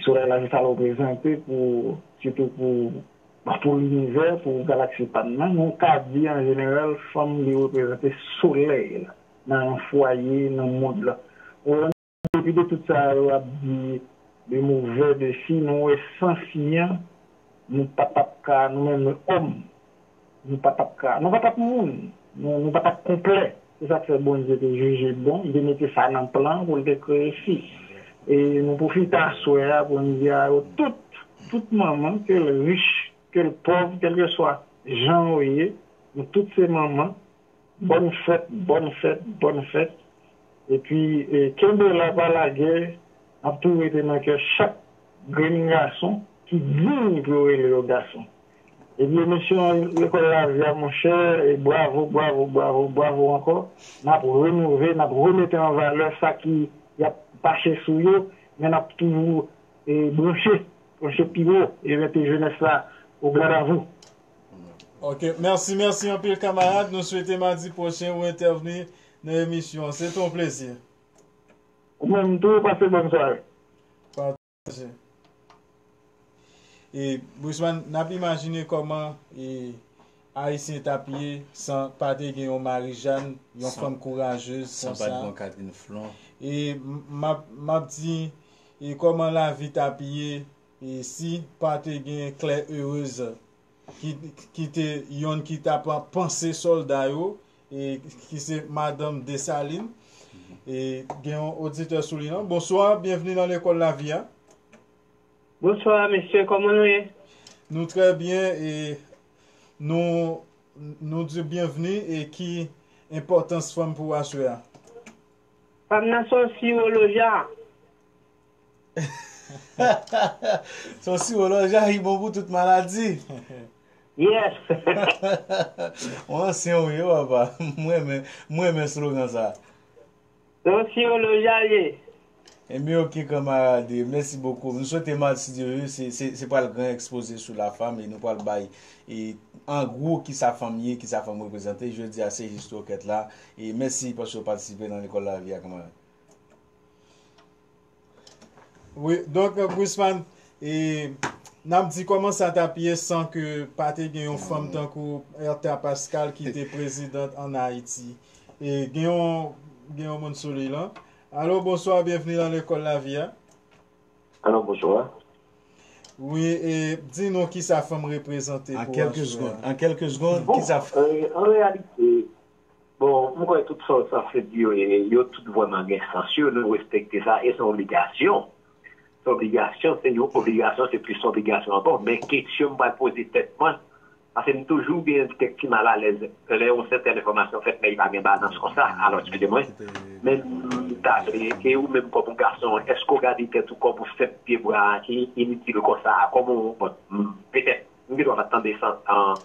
solèy la se sa l reprezante pou, sitou pou, pou linivè, pou galaksi pa n nan. Nou ka di an jeneral, fanm li reprezante solèy la nan yon fwaye, nan mond la. Depi de tout sa yo ap di de movè de fi, nou wè san fi an, nou pa t ap ka, nou menm òm, nou pa t ap ka, nou pa t ap moun, nou, nou pa t ap konplè. Se sa k fè Bondye te jije bon, li te mete sa nan plan pou l te kreye fi. E nou pwofite aswè a pou n di a yo tout, tout manman, ke l rich, ke l pòv, kèlkeswa jan yo ye, nou tout se manman, Bòn fèt, bòn fèt, bòn fèt. Epi, e, kenbe la, pa lage, n ap tou rete nan kè chak grenn gason ki diy pou yo rele yo gason. Ebyen, mesye, lekòl lavi a, monchè, e bravo, bravo, bravo, bravo ankò. N ap renove, n ap remete an valè sa ki y ap pache sou yo, men n ap toujou e branche, branche pi wo e mete jenès la au garde à vous. Ok, mèsi, mèsi anpil kanmarad. Nou swete madi pwochen ou entèvni nan emisyon an. Se te yon plezi. Ou menm tou, pase bòn sware. E, Brisman, n ap imajine kòman e, Ayisyen t ap ye san pa te gen yon Marijàn, yon fanm kourajez konsa. San pa t gen yon Catherine Flon. E m ap di, e kòman lavi t ap ye e si pa te gen Claire Heureuse ki, ki te yonn ki t ap panse sòlda yo, e ki se madanm Desalin. E gen yon oditè sou liy lan. Bonswa, byenvni nan lekòl lavi a. Bonswa mesye, kòman nou ye? Nou trè byen e nou, nou di byenvni e ki enpòtans fanm pou aswè a? Fanm nan se yon siwoloja. Se yon siwoloja, li bon pou tout maladi. Yes. Ou ansyen ou ye papa. Mwen renmen, mwen renmen slogan sa. Se yon siwoloja li ye. Ebyen ok kanmarad, mèsi bokou. Nou swete madi si Dye vle, se, se, se pral gran ekspoze sou la femme e nou pral bay e an gwo kisa fanm ye, kisa fanm reprezante. Jodi a se jis twokèt la. E mèsi paske w patisipe nan lekòl lavi a kanmarad. Wi, donk Brisman, e n ap di kòman sa t ap ye san ke pa te gen yon fanm tankou Ertha Pascal ki te prezidant ann Ayiti. E gen yon, gen yon moun sou liy lan. Alo, bonswa, byenvni nan lekòl lavi a. Alo, bonswa. Wi, e di nou kisa fanm reprezante pou w aswè a. An kèlke segonn, kisa fanm. An reyalite, bon, m kwè tout sa w sa fè di yo, yo tout vrèman gen sans yo, nou respekte sa, e se yon obligasyon. Se yon obligasyon, se yon obligasyon, se plis yon obligasyon ankò. Men kesyon m pral poze tèt mwen, paske m toujou gen kèk ti malalèz lè yon sètèn enfòmasyon fèt, men li pa gen balans konsa. Alò, eksplike mwen. Men m ta vle, e ou menm kòm yon gason, èske w gade tèt ou kòm yon senp pye bwa ki initil konsa, kòm yon, bon, petèt, m gen dwa pa t tande san, an,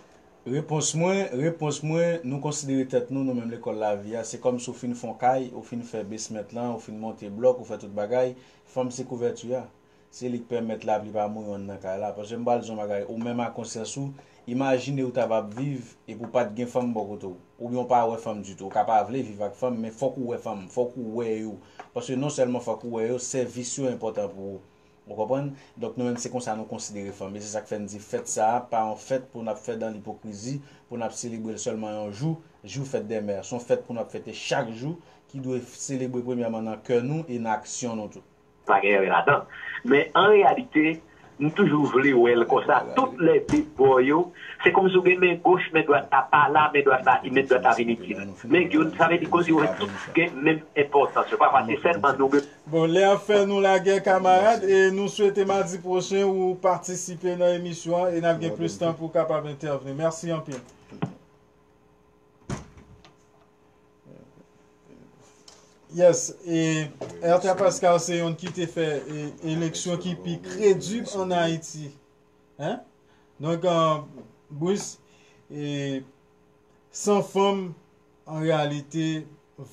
Repons mwen, repons mwen, nou konsidere tèt nou, nou menm lekòl lavi a, se kòm si w fin fè yon kay, ou fin fè basement lan, ou fin monte blòk, ou fè tout bagay, fanm se kouvèti a. Se li k pèmèt lapli pa mouri anndan kay la. Paske m pral di w yon bagay, ou menm a konsyans ou, imajine ou ta p ap viv epi w pa t gen fanm bò kote w. Oubyen w pa wè fanm ditou. Ou ka pa vle viv ak fanm, men fòk ou wè fanm, fòk ou wè yo. Paske non sèlman fòk ou wè yo, sèvis yo enpòtan pou ou. Ou konprann? Donk nou menm se konsa nou konsidere fanm. E se sa k fè n di fèt sa a pa yon fèt pou n ap fè dan lipokrizi, pou n ap selebre l sèlman yon jou, jou fèt dè mè. Se yon fèt pou n ap fete chak jou, ki dwe selebre premyèman nan kè nou e nan aksyon nou tou. Pa gen erè ladan. Men an reyalite, m toujou vle wè l konsa. Tout lè de bò yo, se kòmsi w gen men goch, men dwat la pa la, men dwat la, men dwat la vin itil. Men youn, sa vle di koze yo tout gen menm enpòtans yo. Pafwa se sèlman nou gen. Bon, lè ap fè nou lagè kanmarad, e nou swete madi pwochen ou patisipe nan emisyon an e n ap gen plis tan pou w kapab entèvni. Mèsi anpil. Yes, e Ertha Pascal se youn ki te fè e, eleksyon ki pi kredib ann Ayiti. Hein? Donk, Bruce, e, san fanm, an reyalite,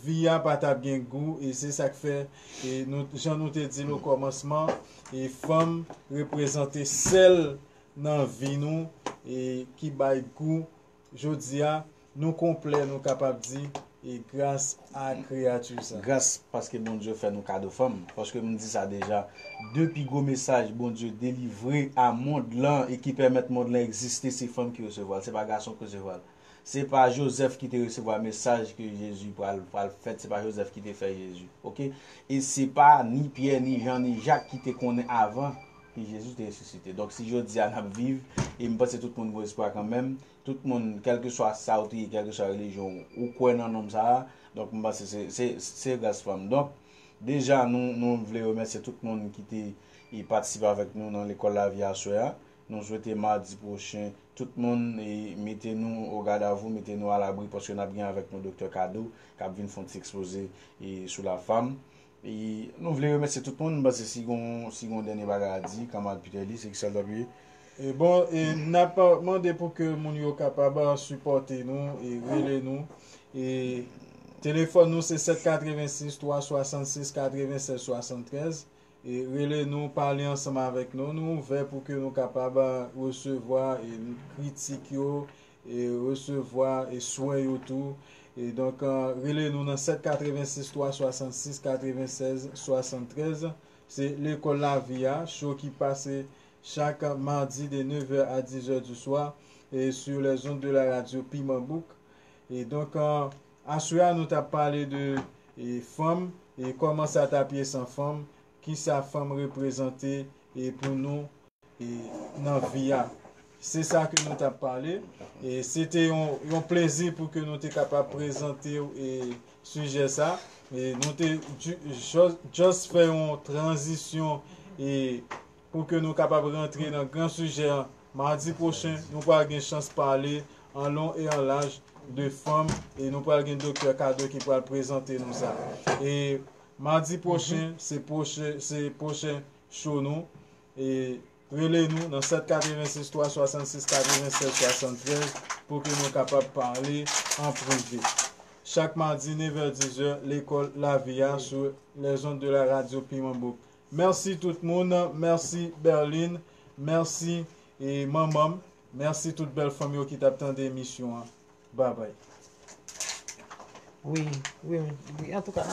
vi a pa t ap gen gou, e se sa k fè, e nou, jan nou te di l okòmansman, e fanm reprezante sèl nan vi nou, e ki bay gou. Jodi a, nou konplè, nou kapab di, e gras a kreyati sa. Gras paske Bondye fè nou kado fanm. Paske m di sa deja, de pi gwo mesaj Bondye delivre a mond lan e ki pèmèt mond lan egziste, se fanm ki resevwa l, se pa gason ki resevwa l. Se pa Jozèf ki te resevwa mesaj ke Jezi pral, pral fèt, se pa Jozèf ki te fè Jezi. Oke? E se pa ni Pyè, ni Jan, ni Jak ki te konnen avan ke Jezi te resisite. Donk si jodi a n ap viv, e m panse tout moun gen espwa kanmenm, tout moun, kèlkeswa sa w te ye, kèlkeswa relijyon w, ou kwè nan nonm sa a, donk m panse se, se, se gras fanm. Donk, deja, nou, nou vle remèsye tout moun ki te, e, patisipe avèk nou nan lekòl lavi aswè a. Nou swete madi pwochen, tout moun, e, mete nou o gadavou, mete nou alabri, paske n ap gen avèk nou Doktè Kado, k ap vin fè yon ti ekspoze, e, sou la femme. E nou vle remèsye tout moun, m panse si gon, si gon dènye bagay a di, kanmarad Peter Lee, se ki sèl tanpri. E bon, e n ap mande pou ke moun yo kapab sipòte nou e rele nou. E telefòn nou se sèt katrevensis twa swasannsis katrevennsèz swasanntrèz. E rele nou, pale ansanm avèk nou. Nou ouvè pou ke nou kapab resevwa e kritik yo, e resevwa e swen yo tou. E donk, eh, rele nou nan sèt katrevensis twa swasannsis katrevennsèz swasanntrèz. Se Lekòl Lavi a, show ki pase chak madi de neuf heures à dix heures du soir, e sur les ondes de la radio Piman Bouk. E donk, eh, aswè a, nou t ap pale de, e, fanm, e kòman sa t ap ye san fanm, kisa fanm reprezante, e pou nou, e nan vi a. Se sa ke nou t ap pale. E se te yon, yon plezi pou ke nou te kapab prezante w, e, sijè sa. E nou te ju- just, just fè yon tranzisyon, e pou ke nou kapab rantre nan gran sijè an. Madi pwochen, nou pral gen chans pale an lon e an laj de fanm, e nou pral gen Doktè Kado ki pral prezante nou sa. E madi pwochen, se pwochen, se pwochen show nou. E rele nou nan sèt katrevensis twa swasannsis katrevennsèz swasanntrèz pou ke nou kapab pale an prive. Chak madi, neuf heures dix heures, Lekòl Lavi a sou les ondes de la radio Piman Bouk. Mèsi tout moun, mèsi Berlin, mèsi, e, manman m, mèsi tout bèl fanm yo ki t ap tande emisyon an. Babay. Wi, wi, wi. Antouka,